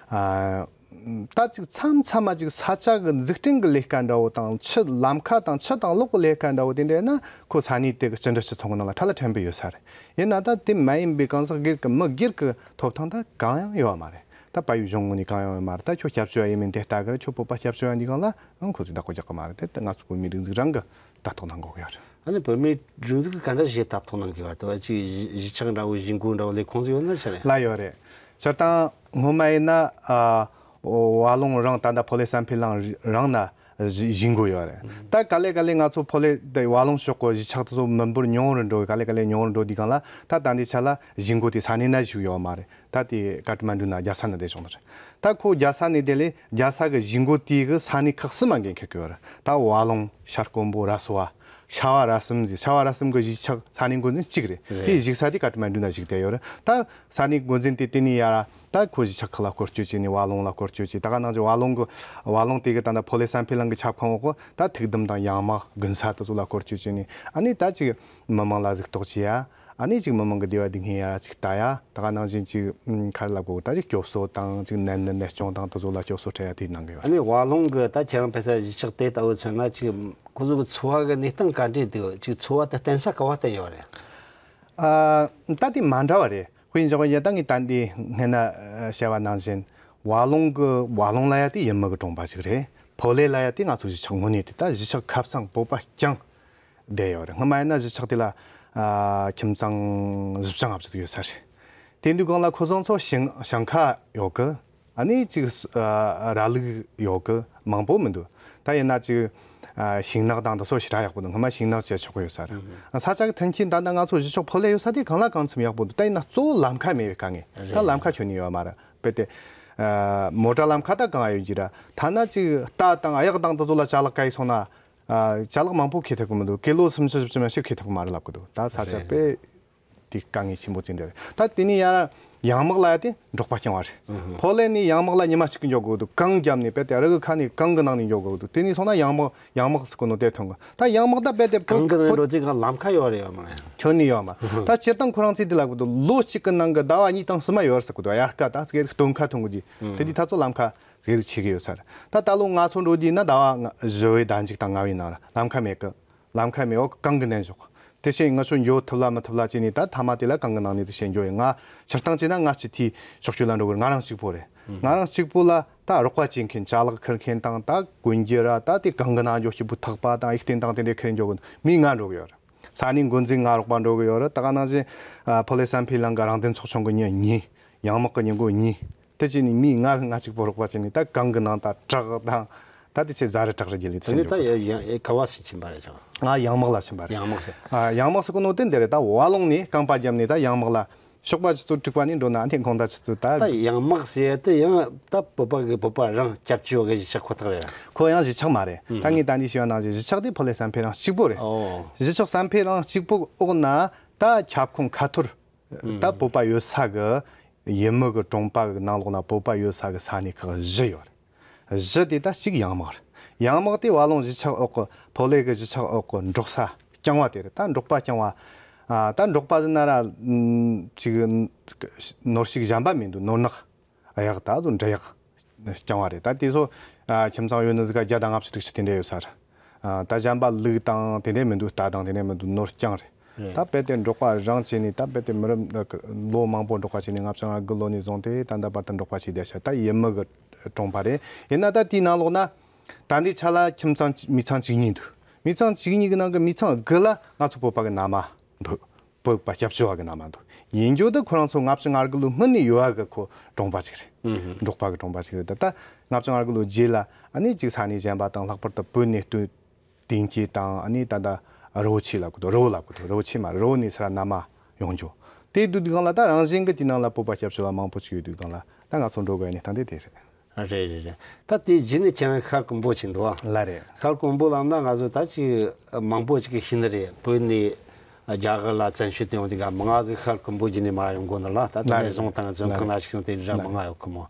ཨ། ད་ཅིག་མཚམས་མཚམས་མ་ཅིག་ས་ཆ་གི་འཛུགས་སྐྲུན་གི་ལས་ཀ་འདྲ་བོ་དང་། ཕྱི་ལམ་ཁ་དང་ཕྱི་དང་ལོགས་གི་ལས་ཀ་འདྲ་བོ་དེ་འདྲ་ན་ཁོ་ས་གནས་དེ་གི་སྤྱི་འཐུས་སྤྱི་ཚོགས་གི་ནང་ལ་ཁྲ་ལ་ཕྲན་བུ་ཡོད་ས་རེད། ཡིན་ན་ད་དེ་མ་ཡིན་པའི་གང་ཟག་སྒེར་གི་མི་སྒེར་གི་ཐོབ་ཐང་ད་གང་ཡང་ཡོད་མ་རེད། ད་བལ་ཡུལ་གཞུང་ངོས་ནས་གང་ཡང་ཡོད་མ་རེད། ད་ཁྱོད་སྐྱབས་བཅོལ་བ་ཡིན་མིན་དེ་ལྟ་གི་རེད། ཁྱོད་བོད་པ་སྐྱབས་བཅོལ་བ་འདི་གང་ལ་ཨང་ཁོ་ཚོས་བདག་པོ་རྒྱག་གི་མ་རེད། དེ་ད་ང་ཚོ་བོད་མིའི་སྒྲིག་འཛུགས་རང་གི་ལྟ་རྟོག་གནང་དགོས་ཀྱི་ཡོད་རེད། ཨ་ནི་བོད་མིའི་སྒྲིག་འཛུགས་ཀྱི་ག་འདྲ་ཞིག་ལྟ་རྟོག་གནང་གི་ཡོད་རེད། དེ་བ་ཅིག་གཞིས་གཞིས་ཆགས་འདྲ་བོ་གཞིས་འགོ་འདྲ་བོ་ལས་ཁུངས་ཟིག་ཡོད་ན་ཆི་རེད། ལ་ཡོད་རེད། སྤྱིར་བཏང་སྔོན་མ་ཡིན་ན་ཨ། བ་ལུང་རང་ད་ལྟ་ཕོ་ལེ་སན་ཕི་ལང་རང་ན་གཞིས་གཞིས་འགོ་ཡོད་རེད། ད་ག་ལེ་ག་ལེ་ང་ཚོ་ཕོ་ལེ་དེ་བ་ལུང་ཕྱོགས་གི་གཞིས་ཆགས་དེ་ཚོ་མི་འབོར་ཉུང་རུ་འགྲོ། ག་ལེ་ག་ལེ་ཉུང་རུ་འགྲོ་དུས་སྒང་ལ་ད་ད་ལྟའི་ཆ་ལ་གཞིས་འགོ་དེ་ས་གནས་ན་བཞུགས་ཡོད་མ་རེད། ད་དེ་ཀ་ཐ་མན་ཌུ་ན་རྒྱལ་ས་ན་བསྡད་བྱུང་ནི་རེད། ད་ཁོ་རྒྱལ་ས་ནས་དེ་ལས་རྒྱལ་ས་གི་གཞིས་འགོ་དེ་གི་ས་གནས་ཁག་གསུམ་མ་འགན་འཁྱེར་གི་ཡོད་རེད། ད་བ་ལུང་། ཤར་ཀོན་པོ། ར་སོ་བ། ཤ་བ་ར་གསུམ་ཟེར། ཤ་བ་ར་གསུམ་གི་གཞིས་ཆགས་ས་གནས་འགོ་འཛིན་གཅིག་རེད། རེད། དེ་བཞུགས་ས་དེ་ཀ་ཐ་མན་ཌུ་ན་བཞུགས་བསྡད་ཡོད་རེད། ད་ས་གནས་འགོ་འཛིན་དེ་དེ་ནས་ཡར་ད་ཁོ་གཞིས་ཆགས་ཁག་ལ་སྐོར་སྐྱོད་བྱས་ནས་བ་ལུང་ལ་སྐོར་སྐྱོད་བྱས། ད་ག་ནང་བཞིན་བ་ལུང་གི་བ་ལུང་དེ་གི་ད་ལྟ་ཕོ་ལེ་སན་ཕི་ལང་གི་ཁྱབ་ཁོངས་འོག་གི་ད་ཐུགས་དམ་དང་ཡང་མག་དགུན་ས་དེ་ཚོ་ལ་སྐོར་སྐྱོད་བྱས་ནས། ཨ་ནི་ད་ཅིག་མི་མང་ལ་གཟིགས་རྟོག་བྱེད་ཡ། ཨ་ནི་ཅིག་མི་མང་གི་བདེ་བ་སྡུག་བསྔལ་ཡར་ཅིག་ལྟ་ཡ། ད་ག་ནང་བཞིན་ཅིག་ཨུམ། ག་རེ་ལབ་དགོས། ད་ཅིག་སྐྱོབ་གསོ་དང་ཅིག་ནད་ནད་གཅོང་དང་དེ་ཚོ་ལ་སྐྱོབ་གསོ་སྤྲད་ཡ་དེ་གནང་གི་ཡོད་རེད། ཨ་ནི་བ་ལུང་གི་ད་ཁྱེད་རང་ཕེབས་ས་གཞིས་ཆགས་དེ་ལྟ་བུ་མཚོན་ན་ཅིག་ཁོ་ཚོ་གི་འཚོ་བ་གི་གནས་སྟངས་ག་འདྲས་འདུག་ཅིག་འཚོ་བ་དེ་བརྟེན་ས་ག་བ་བརྟེན་ཡོད་རེད། ཨ། ད་དེ་མ་འདྲ་བ་རེད། དཔེ་འཇོག་པ་ཡིན་ན་ད་ངས་ད་འདི་སྔན་ན་བཤད་པ་ནང་བཞིན་བ་ལུང་གི་བ་ལུང་ལ་ཡ་དེ་ཡུལ་མི་གི་གྲོང་པ་ཞིག་རེད། ཕོ་ལེ་ལ་ཡ་དེ་ང་ཚོ་གཞིས་ཆགས་དངོས་གནས་དེ་ད་གཞིས་ཆགས་ཁ་གཙང་བོད་པ་རྐྱང་བསྡད་ཡོད་རེད། སྔོན་མ་ཡིན་ན་གཞིས་ཆགས་དེ་ལ་ཨ། ཁྱིམ་ཚང་བཞི་བཅུ་ལྔ་བཅུ་ཡོད་ས་རེད། དེ་དུས་སྒང་ལ་ཁོ་ཚོ་ཚོ་ཞིང་ཞིང་ཁ་ཡོད་གི། ཨ་ནི་ཅིག་ཨ། ར་ལུག་ཡོད་གི། མང་པོ་མི་འདུག་ད་ཡིན་ན་ཅིག་ཨ། ཤིང་ནགས་དང་དེ་ཚོ་ཞེ་དྲག་ཡག་པོ་འདུག་སྔོན་མ་ཤིང་ནགས་བཅད་ཆོག་གི་ཡོད་ས་རེད། ཨ། ས་ཆ་གི་མཐུན་རྐྱེན་ད་ལྟ་ང་ཚོ་གཞིས་ཆགས་ཕོ་ལེ་ཡོད་ས་དེ་གང་ལ་གང་འཚམ་ཡག་པོ་འདུག་ད་ཡིན་ན་གཙོ་བོ་ལམ་ཁ་མེད་པའི་དཀའ་ངལ། རེད། ད་ལམ་ཁ་ཁྱོན་ནས་ཡོད་མ་རེད། དཔེ་དེ་ཨ། མོ་ཊ་ལམ་ཁ་ད་གང་ཡོད་ཀྱི་ར། ཐ་ན་ཅིག་རྟ་དང་གཡག་དང་དེ་ཚོ་ལ་ཅ་ལག་བཀལ་སོང་ན། ཨ། ཅ་ལག་མང་པོ་འཁྱེར་ཐུབ་གི་མི་འདུག་ཀི་ལོ་སུམ་ཅུ་བཞི་བཅུ་མ་ཞིག་འཁྱེར་ཐུབ་གི་མ་རེད་ལབ་གི་འདུག་ད་ས་ཆ། རེད། དཔེ་དེ་དཀའ་ངལ་ཆེན་པོ་ཅིག་འདྲ་རེད། ད་དེ་ནས་ཡར་ཡང་མག་ལ་ཡ་དེ་འབྲོག་པ་རྐྱང་བ་རེད། ཨུ་ཧུ། ཕོ་ལེ་ནས་ཡང་མག་ལ་ཉི་མ་གཅིག་གི་འགྱོ་དགོས་འདུག་གངས་རྒྱབ་ནས། དཔེ་དེ་རི་གི་ཁ་ནས་གངས་གི་ནང་ནས་འགྱོ་དགོས་འདུག་དེ་ནས་སོང་ན་ཡང་མག་ཡང་མག་ཟེར་གོ་ནོ་དེ་ཐོན་གི། ད་ཡང་མག་ད་དཔེ་དེ་གངས་གི་ནང་འགྲོ་དུས་གང་ལམ་ཁ་ཡོད་རེད་ཡོད་མ་རེད། ཁྱོན་ནས་ཡོད་མ། ཨུ་ཧུ། ད་སྤྱིར་བཏང་ཁོ་རང་ཚོས་དེ་ལབ་གི་འདུག་ལོ་གཅིག་གི་ནང་གི་ཟླ་བ་གཉིས་དང་གསུམ་མ་ཡོད་ཟེར་གི་འདུག་དབྱར་ཁ་ད་ཙིག་གེ་སྟོན་ཁ་ཐོན་གི་དུས། ཨུ། དེ་དུས་ད་ཚོ་ལམ་ཁ་ཟིག་ཆེ་གི་ཡོད་ས་རེད། ད་ད་ལོ་ང་ཚོ་འགྲོ་དུས་ན་ཟླ་བ་ལྔ་བཞི་པའི་ཟླ་མཇུག་དང་ལྔ་པའི་ནང་ར་ལམ་ཁ་མེད་གི། ལམ་ཁ་མེད་འོག་གངས་གི་ནང་འཇོག་དེ་བཞིན་ང་ཚོ་འགྱོ་ཐུབ་ལ་མི་ཐུབ་ལ་བྱས་ནས། ད་མཐའ་མ་དེ་ལ་གངས་གི་ནང་ནས་དེ་བཞིན་འགྱོ་ཡིན། ང་སྤྱིར་བཏང་བྱས་ན་ང་སྤྱི་འཐུས་ཕྱོགས་སྐྱོད་ལ་འགྲོ་གི་རེད། ང་རང་གཅིག་པོ་རེད། ང་རང་གཅིག་པོ་ལ་ད་རོགས་པ་བྱེད་མཁན། ཅ་ལག་འཁུར་མཁན་དང་། ད་གོན་རྒྱུ་ར། ད་དེ་གངས་གི་ནང་འགྱོ་སྐྱིད་པོ་ཐག་པ་དང་གཡུ་རྟེན་དང་དེ་འདྲས་འཁུར་འགྱོ་གི། མི་ལྔ་འགྲོ་གི་ཡོད་རེད། ས་གནས་འགོ་འཛིན་ལྔ་རོགས་པ་འགྲོ་གི་ཡོད་རེད། ད་ག་ནང་བཞིན་ཨ། ཕོ་ལེ་སན་ཕི་ལང་གི་རང་བཙན་ཚོགས་ཆུང་གི་མི་གཉིས། ཡང་མག་གི་མི་འགོ་གཉིས། དེ་བྱས་ནས་མི་ལྔ་གིས་ང་གཅིག་པོ་རོགས་པ་བྱས་ནས། ད་གངས་གི་ནང་ད་བྲག་དང་། ད་དེ་ཆེ་ཟ་རི་བྲག་རི་བརྒྱུད་ལས་དེ་ཚུར་ནས་ད་འགྱོ་གི། ཡ་ཡ་ག་བ་ཞིག་ཕྱིན་པ་རེད་ཁྱོད། ང་ཡང་མག་ལ་ཕྱིན་པ་རེད། ཡང་མག་ཟེར། ཨ། ཡང་མག་ཟེར་གོ་ནོ་དེ་འདི་རེད། ད་བ་ལུང་ནས་རྐང་པ་བརྒྱབ་ནས་ད་ཡང་མག་ལ། ཞོགས་པ་ཆུ་ཚོད་དྲུག་པ་ནས་འགྲོ་ན་ཨ་ནི་དགོང་དག་ཆུ་ཚོད་ད། ད་ཡང་མག་ཟེར་དེ་ཡང་ད་བོད་པ་གི་བོད་པ་རང་སྐྱབས་བཅོལ་བ་གི་གཞིས་ཆགས་ཁོ་ཐག་རེད། ཁོ་ཡང་གཞིས་ཆགས་མ་རེད། ཨུ། ད་ངས་ད་ནས་ཞུས་པ་ནང་བཞིན་གཞིས་ཆགས་དེ་ཕོ་ལེ་སན་ཕི་ལང་གཅིག་པོ་རེད། ཨོ། གཞིས་ཆགས་སན་ཕི་ལང་གཅིག་པོ་འོག་ན་ད་ཁྱབ་ཁོངས་ཁ་ཐོར། ཨུ། ད་བོད་པ་ཡོད་ས་གི། ཡུལ་མི་གི་གྲོང་པ་གི་ནང་ལོགས་ན་བོད་པ་ཡོད་ས་གི་ས་གནས་ཁག་བཞི་ཡོད་རེད། བཞི་དེ་ད་གཅིག་ཡང་མག་རེད། ཡང་མག་དེ་བ་ལུང་གཞིས་ཆགས་འོག་གི། ཕོ་ལེ་གི་གཞིས་ཆགས་འོག་གི་འབྲོག་ས་ རྐྱང་བ་དེ་རེད། ད་འབྲོག་པ་རྐྱང་བ། ཨ། ད་འབྲོག་པ་ཟེར་ན་ར། ཨམ། ཅིག་ནོར་ཕྱུགས་གཞན་པ་མི་འདུག་ནོར་ནག་གཡག་ད་དུ་འབྲི་གཡག་རྐྱང་བ་རེད། ད་དེ་ཚོ། ཨ། ཁྱིམ་ཚང་ཡོད་ནི་ཟིག་ག་བརྒྱ་དང་ལྔ་བཅུ་དྲུག་ཅུ་དེ་འདྲ་ཡོད་ས་རེད། ཨ། ད་གཞན་པ་ལུག་དང་དེ་འདྲ་མི་འདུག་རྟ་དང་དེ་འདྲ་མི་འདུག་ནོར་རྐྱང་རེད། རེད། ད་དཔེ་དེ་འབྲོག་པ་རང་བྱས་ནས། ད་དཔེ་དེ་མི་རབས་ལོ་མང་པོ་འབྲོག་པ་བྱས་ནས། ལྔ་བཅུ་ང་དགུ་ལོ་ནས་བཟུང་སྟེ་ད་ལྟ་བར་དུ་འབྲོག་པ་བྱས་བསྡད་ཤག་ད་ཡུལ་མི་གི་གྲོང་པ་རེད། ཡིན་ན་ད་དེའི་ནང་ལོགས་ན་ད་ལྟའི་ཆ་ལ་ཁྱིམ་ཚང་མི་ཚང་བཅུ་གཉིས་འདུག་མི་ཚང་བཅུ་གཉིས་ཀྱི་ནང་གི་མི་ཚང་དགུ་ལ་ང་ཚོ་བོད་པ་གི་མནའ་མ་འདུག་བོད་པ་སྐྱབས་བཅོལ་བ་གི་མནའ་མ་འདུག་ཡིན་རྒྱུ་དེ་ཁོ་རང་ཚོ་ལྔ་བཅུ་ང་དགུ་ལོའི་སྔོན་ནས་ཡོད་བ་གི་ཁོ་གྲོང་པ་ཞིག་རེད། ཨུ་ཧུ། འབྲོག་པ་གི་གྲོང་པ་ཞིག་རེད། ད་ལྟ་ལྔ་བཅུ་ང་དགུ་ལོའི་རྗེས་ལ་ཨ་ནི་ཅིག་ས་གནས་གཞན་པ་དང་། ལྷག་པར་དུ་བོད་ནས་སྟོད་དིན་ཅི་དང་། ཨ་ནི་ད་ལྟ་རི་བོ་ཆེ་ལབ་གི་འདུག་རི་བོ་ལབ་གི་འདུག་རི་བོ་ཆེ་མ་རི་བོ་ནས་ས་ར་མནའ་མ་ཡོང་རྒྱུ། དེ་དུས་སྒང་ལ་ད་རང་བཞིན་གི་དེའི་ནང་ལ་བོད་པ་སྐྱབས་བཅོལ་བ་མང་པོ་ཅིག་ཡོད་དུས་སྒང་ལ། ད་ང་ཚོ་འགྲོ་དགོས་ནི་སྟངས་དེ་དེ་རེད། རེད་རེད་རེད། ད་དེའི་རྗེས་ནས་ཁྱེད་རང་ཤར་ཀོང་པོ་ཕྱིན་འདུག་ཨ། ལགས་རེད། ཤར་ཀོང་པོ་ལབ་ན་ང་ཚོ་ད་ཅིག་མང་པོ་ཅིག་གིས་ཤེས་ནི་རེད། བོད་ནས་རྒྱ་གར་ལ་བཙན་བྱོལ་དུ་ཡོང་དུས་སྒང་མང་ང་ཟིག་ཤར་ཀོང་པོ་བརྒྱུད་ནས་མར་ཡོང་གོ་ནི་ལ། ད་ལྟ་ནས་བཟུང་དང་བཙོན་ཁང་ལ་ཞིག་སོང་དེ་འདྲ་མང་ང་ཡོད་གི་མོ།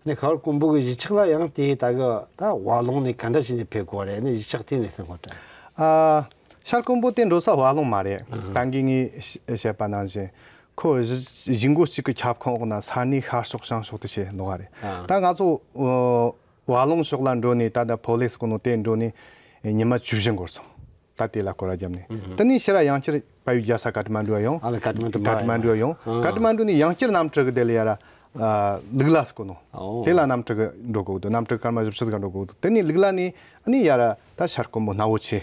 ནས་ཤར་ཀོང་པོ་གི་གཞིས་ཆགས་ལ་ཡང་དེ་ད་གི་ད་ཝ་ལུང་ནས་ག་འདྲ་བྱས་ནས་ཕེབས་དགོས་རེད། ནས་གཞིས་ཆགས་དེ་ནས་སྟོན་དགོས་རེད། ཨ། ཤར་ཀོང་པོ་དེ་འགྲོ་ས་ཝ་ལུང་མ་རེད། ཨ་ཧ། ད་གིན་ངས་བཤད་པ་ནང་བཞིན་ཁོ་གཞིས་གཞིས་འགོ་གཅིག་གི་ཁྱབ་ཁོངས་འོག་ན་ས་གནས་ཤར་ཕྱོགས་བྱང་ཕྱོགས་དེ་བྱས་ལོག་ག་རེད། ཨ། ད་ང་ཚོ་ཝ་ལུང་ཕྱོགས་ལ་འགྲོ་ནས། ད་ལྟ་ཕོ་ལེ་ཟེར་གོ་ནོ་དེ་འགྲོ་ནས་ཉི་མ་བཅུ་བཞི་འགོར་སོང་། ད་དེ་ལ་སྐོར་ར་བརྒྱབ་ནས། ཨ་ཧ། དེ་ནས་ཕྱིར་ར་ཡང་བསྐྱར་བལ་ཡུལ་རྒྱལ་ས་ཀ་ཐ་མན་ཌུ་ཡོང་། ཨ་ལ་ཀ་ཐ་མན་ཌུ་མ་ཀ་ཐ་མན་ཌུ་ཡོང་། ཨ། ཀ་ཐ་མན་ཌུ་ནས་ཡང་བསྐྱར་གནམ་གྲུ་གི་དེ་ལ་ཡ་ར། ཨ། ལུག་ལ་ཟེར་གོ་ནོ། ཨོ། དེ་ལ་གནམ་གྲུ་གི་འགྲོ་དགོས་འདུག་གནམ་གྲུ་སྐར་མ་བཞི་བཅུ་ཟིག་ག་འགྲོ་དགོས་འདུག་དེ་ནས་ལུག་ལ་ནས་ཨ་ནི་ཡ་ར་ད་ཤར་ཀོང་པོ་སྣ་བོ་ཆེ་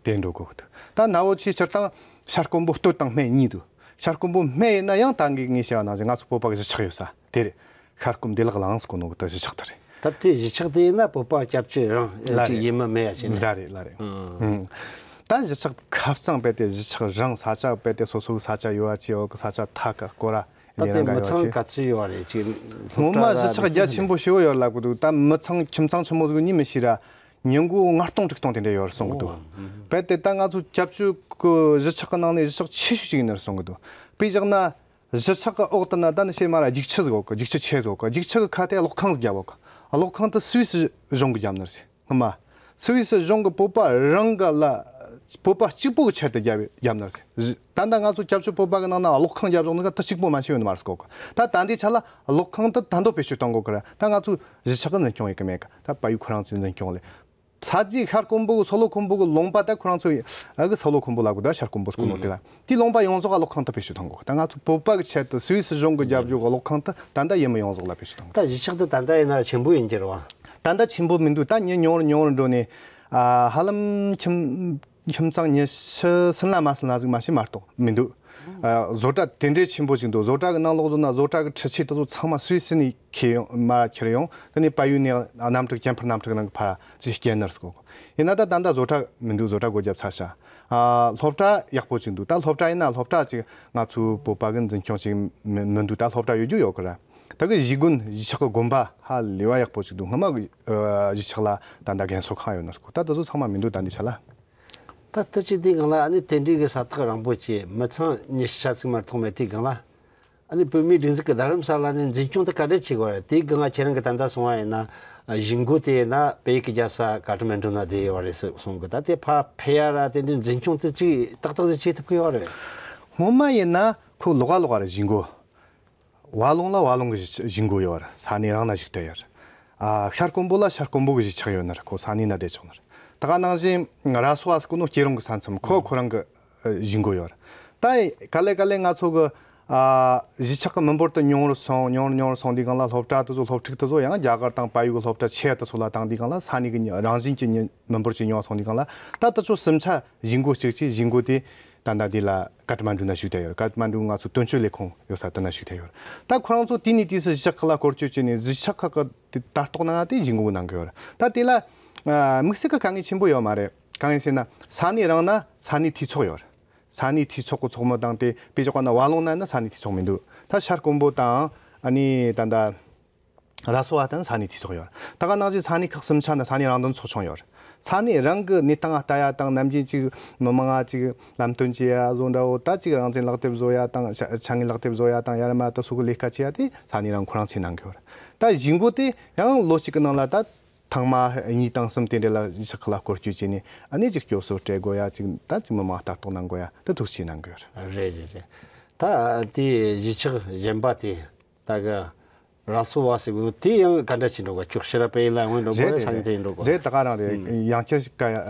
དེ་འགྲོ་དགོས་འདུག་ད་སྣ་བོ་ཆེ་སྤྱིར་བཏང་ཤར་ཀོང་པོ་སྟོད་དང་སྨད་གཉིས་འདུག་ཤར་ཀོང་པོ་སྨད་ཡིན་ན་ཡང་ད་གིན་ངས་བཤད་པ་ནང་བཞིན་ང་ཚོ་བོད་པ་གི་གཞིས་ཆགས་ཡོད་ས་དེ་རེད། ཤར་ཀོང་བདེ་ལེགས་གླིང་ཟེར་གོ་ནོ་གི་ད་གཞིས་ཆགས་དེ་རེད། ད་དེ་གཞིས་ཆགས་དེ་ཡིན་ན་བོད་པ་སྐྱབས་བཅོལ་རང་ལ་ཅིག་རེད། ཡིན་མིན་མེད་ཡ་བྱས་ནས། ལ་རེད། ལ་རེད། ཨང་། ཨང་། ད་གཞིས་ཆགས་ཁ་རྩང་རྦད་དེ་གཞིས་ཆགས་རང་ས་ཆ་རྦད་དེ་སོ་སོའི་ས་ཆ་ཡོད་པ་བྱས། འོག་གི་ས་ཆ་མཐའ་ཀ་སྐོར་ར་ད་ལྟའི་ཡིན་ར་མི་ག་ཚང་ཡོད་ག་ཚོད་ཡོད་རེད་ཅིག་སྔོན་མ་གཞིས་ཆགས་རྒྱ་ཆེན་པོ་ཞེ་པོ་ཡོད་ལབ་གི་འདུག་ད་མི་ཚང་ཁྱིམ་ཚང་ཆི་མོ་ཟིག་ཡིན་མིན་མི་ཤེས་ར། མི་མགོ་ལྔ་སྟོང་དྲུག་སྟོང་དེ་འདྲ་ཡོད་རེད་གསུང་གི་འདུག་ཨོ། རྦད་དེ་ད་ང་ཚོ་སྐྱབས་བཅོལ་གི་གཞིས་ཆགས་གི་ནང་ནས་གཞིས་ཆགས་ཆེ་ཤོས་ཅིག་ཡིན་ནི་རེད་གསུང་གི་འདུག་དཔེ་བཞག་ན་གཞིས་ཆགས་གི་འོག་ཏུ་ན་ད་ནི་ཕྱེ་མ་ར་རྒྱུག་ཆུ་ཟིག་ཡོད་གི། རྒྱུག་ཆུ་ཆེ་ཟིག་ཡོད་གི། རྒྱུག་ཆུ་གི་ཁ་ཐད་གློག་ཁང་ཟིག་བརྒྱབ་ཡོད་གི། གློག་ཁང་དེ་སུད་སི་གཞུང་གི་བརྒྱབ་ནི་རེད། སྔོན་མ། སུད་སི་གཞུང་གིས་བོད་པ་རང་གི་ལ། བོད་པ་གཅིག་པོ་གི་ཆེད་དུ་བརྒྱབ་བརྒྱབ་ནི་རེད། ད་ལྟ་ང་ཚོ་སྐྱབས་བཅོལ་བོད་པ་གི་ནང་ན་གློག་ཁང་བརྒྱབ་བཞག་ནི་ག་ད་གཅིག་པོ་མ་ཤེས་ཡོད་ནི་མ་རེད་གོ། ད་ད་ལྟའི་ཆ་ལ་གློག་ཁང་དེ་ད་དུང་བེད་སྤྱོད་གཏོང་དགོས་གི་རེད། ད་ང་ཚོ་གཞིས་ཆགས་གི་འཛིན་སྐྱོང་ཡེད་གི་མེད་གི། ད་བལ་ཡུལ་ཁོ་རང་ཚོའི་འཛིན་སྐྱོང་ལས། ས་རྒྱུས་ཤར་ཀོང་པོ་གི་སོ་ལོ་ཀོང་པོ་གི་ལུང་པ་ད་ཁོ་རང་ཚོ་ཨ་གི་སོ་ལོ་ཀོང་པོ་ལབ་གི་འདུག་ཤར་ཀོང་པོ་ཟེར་གོ་ནོ་དེ་ལ། དེའི་ལུང་པ་ཡོངས་རྫོགས་ག་གློག་ཁང་དེ་བེད་སྤྱོད་གཏོང་དགོས་གི། ད་ང་ཚོ་བོད་པ་གི་ཆེད་དུ་སུད་སི་གཞུང་གིས་བརྒྱབ་བཞག་གི་གློག་ཁང་དེ་ད་ལྟ་ཡུལ་མི་ཡོངས་རྫོགས་ལ་བེད་སྤྱོད་གཏོང་དགོས། ད་གཞིས་ཆགས་དེ་ད་ལྟ་ཡིན་ན་ཆེན་པོ་ཡིན་གྱི་རེད་བ། ད་ལྟ་ཆེན་པོ་མི་འདུག་ད་མྱི་ཉུང་རུ་ཉུང་རུ་འགྲོ་ནས། ཨ། ཧ་ལམ་ཁྱིམ་ཁྱིམ་ཚང་ཉི་ཤུ་ཟིན་ལ་མ་ཟིན་ལ་ཟིག་མ་གཏོགས་མི་འདུག་ཨ། བཟོ་གྲྭ་དེ་འདྲའི་ཆེན་པོ་ཞིག་འདུག་བཟོ་གྲྭ་གི་ནང་ལོགས་བཟོ་ན་བཟོ་གྲྭ་གི་འཕྲུལ་ཆས་དེ་ཚོ་ཚང་མ་སུད་སི་ནས་ཁྱེར་ཡོང་མར་ཁྱེར་ཡོང་། དེ་ནས་བལ་ཡུལ་ནས་གནམ་གྲུ་ཁྱད་པར་གནམ་གྲུ་ནང་གི་ཕར་ཅིག་སྐྱེལ་ནི་རེད་གོ། ཡིན་ན་ད་ད་ལྟ་བཟོ་གྲྭ་མི་འདུག་བཟོ་གྲྭ་སྒོ་བརྒྱབ་ཚར་ཤག་ཨ། སློབ་གྲྭ་ཡག་པོ་ཅིག་འདུག་ད་སློབ་གྲྭ་ཡིན་ན་སློབ་གྲྭ་ཅིག་ང་ཚོའི་བོད་པ་གི་འཛིན་སྐྱོང་ཅིག་མི་མི་འདུག་ད་སློབ་གྲྭ་ཡོད་རྒྱུ་ཡོད་གི་ར། ད་གི་གཞིས་དགོན་གཞིས་ཆགས་གི་དགོན་པ་ཧ་ལས་པ་ཡག་པོ་ཅིག་འདུག་སྔོན་མ་གི་ཨ་གཞིས་ཆགས་ལ་ད་ལྟ་རྒན་གསོ་ཁང་ཡོད་ནི་རེད་གོ། ད་དེ་ཚོ་ཚང་མ་མི་འདུག་ད་འདི་ཆ་ལ། ད་ལྟ་ཅིག་དེའི་སྒང་ལ་ཨ་ནི་དེ་འདྲའི་གི་ས་ཐག་རིང་པོ་ཅིག་མི་ཚང་ཉི་ཤུ་ཙམ་ཅིག་མ་གཏོགས་མེད་དུས་སྒང་ལ། ཨ་ནི་བོད་མིའི་སྒྲིག་འཛུགས་ཀྱི་རྡ་རམ་ས་ལ་ནས་འཛིན་སྐྱོང་དེ་ག་འདྲ་བྱེད་དགོས་རེད། དེའི་སྒང་ང་ཁྱེད་རང་གིས་ད་ལྟ་གསུངས་པ་ཡིན་ན་གཞིས་འགོ་དེ་ཡིན་ན་བལ་ཡུལ་གྱི་རྒྱལ་ས་ཀ་ཐ་མན་ཌུ་ན་བསྡད་ཡོད་རེད་ཟེར་གསུངས་གི། ད་དེ་ཕར་ཕེབས་ཡ་ར་དེ་འདྲའི་འཛིན་སྐྱོང་དེ་ཅིག་ཏག་ཏག་ཅིག་བྱེད་ཐུབ་ཀྱི་ཡོད་རེད། སྔོན་མ་ཡིན་ན་ཁོ་ལོགས་ཀ་ལོགས་ཀ་རེད། གཞིས་འགོ་ཝ་ལུང་ལ་ཝ་ལུང་གི་གཞིས་གཞིས་འགོ་ཡོད་རེད། ས་གནས་རང་ན་བཞུགས་བསྡད་ཡོད་རེད། ཨ། ཤར་ཀོང་པོ་ལ་ཤར་ཀོང་པོ་གི་གཞིས་ཆགས་ཡོད་ནི་རེད། ཁོ་ས་གནས་ན་བསྡད་ཆོག་ནི་རེད། ད་ག་ནང་བཞིན་ར་སོ་ཨ་ཟེར་གོ་ནོ་སྐྱིད་རོང་གི་ས་མཚམས་ཁོ་ཁོ་རང་གི་ཨ་གཞིས་འགོ་ཡོད་རེད། ད་ག་ལེ་ག་ལེ་ང་ཚོ་གི་ཨ་གཞིས་ཆགས་གི་མི་འབོར་དེ་ཉུང་རུ་སོང་། ཉུང་རུ་ཉུང་རུ་སོང་དུས་སྒང་ལ་སློབ་གྲྭ་དེ་ཚོ་སློབ་ཕྲུག་དེ་ཚོ་ཡང་རྒྱ་གར་དང་བལ་ཡུལ་གི་སློབ་གྲྭ་ཆེ་དེ་ཚོ་ལ་བཏང་དུས་སྒང་ལ་ས་གནས་གི་མི་རང་བཞིན་གྱི་མི་མི་འབོར་ཅིག་ཉུང་སོང་དུས་སྒང་ལ། ད་དེ་ཚོ་གསུམ་ཆ་གཞིས་འགོ་གཅིག་བྱས། གཞིས་འགོ་དེ་ད་ལྟ་དེ་ལ་ཀ་ཐ་མན་ཌུ་ན་བཞུགས་བསྡད་ཡོད་རེད། ཀ་ཐ་མན་ཌུ་ང་ཚོ་དོན་གཅོད་ལས་ཁུངས་ཡོད་ས་དེ་ན་བཞུགས་བསྡད་ཡོད་རེད། ད་ཁོ་རང་ཚོ་དུས་ནས་དུས་སུ་གཞིས་ཆགས་ཁག་ལ་སྐོར་སྐྱོད་བྱས་ནས་གཞིས་ཆགས་ཁག་གི་དེ་ལྟ་རྟོག་གནང་ཡ་དེ་གཞིས་འགོ་གིས་གནང་གི་ཡོད་རེད། ད་དེ་ལ་ཨ་དམིགས་བསལ་གྱི་དཀའ་ངལ་ཆེན་པོ་ཡོད་མ་རེད། གང་ཡིན་ཟེར་ན་ས་གནས་རང་ན་ས་གནས་འཐུས་ཚོགས་ཡོད་རེད། ས་གནས་འཐུས་ཚོགས་ཀྱི་ཚོགས་མི་དང་། དེ་དཔེ་བཞག་པ་ན་ཝ་ལུང་ན་ཡིན་ན་ས་གནས་འཐུས་ཚོགས་མི་འདུག་ད་ཤར་ཀོང་པོ་དང་ཨ་ནི་ད་ལྟ་ར་སོ་ཨ་དང་ས་གནས་འཐུས་ཚོགས་ཡོད་རེད། ད་ག་ནང་བཞིན་ས་གནས་ཁག་གསུམ་ཆ་ན་ས་གནས་རང་དོན་ཚོགས་ཆུང་ཡོད་རེད། ས་གནས་རང་གི་གནས་སྟངས་ལྟ་ཡ་དང་། ནམ་རྒྱུན་ཅིག་མི་མང་ང་ཅིག་ལམ་སྟོན་བྱེད་ཡ་བཟོ་འདྲ་བོ། ད་ཅིག་རང་བཙན་ལག་དེབ་བཟོ་ཡ་དང་། ཆ་ཆ་ངེས་ལག་དེབ་བཟོ་ཡ་དང་། ཡ་ར་མ་ད་སོ་གི་ལས་ཀ་བྱེད་ཡ་དེ་ས་གནས་རང་ཁོ་རང་ཚོས་གནང་གི་ཡོད་རེད། ད་གཞིས་འགོ་དེ་ཡང་ལོ་གཅིག་གི་ནང་ལ་ད་ ཐེངས་མ་གཉིས་དང་གསུམ་དེ་འདྲ་ལ་གཞིས་ཆགས་ཁག་ལ་སྐོར་སྐྱོད་བྱས་ནས་ཨ་ནི་ཅིག་སྐྱོབ་གསོ་སྤྲད་དགོས་ཡ། ཅིག་ད་ཅིག་མི་མང་ལྟ་རྟོག་གནང་དགོས་ཡ། ད་ཐུགས་རྗེ་གནང་གི་ཡོད་རེད། རེད་རེད་རེད། ད་དེ་གཞིས་ཆགས་གཞན་པ་དེ་ད་གི་ར་སོ་བ་ཟེར་གི་དེ་ཡང་ག་འདྲ་བྱས་འགྲོ་ག། ཁྱོད་ཕྱི་ར་པེ་ལ་ཡང་འགྲོ་དགོས་རེད། ས་ནས་དེ་ཡང་འགྲོ་དགོས་རེད། ད་ག་རང་རེད། ཡང་བསྐྱར་ཞིག་ག་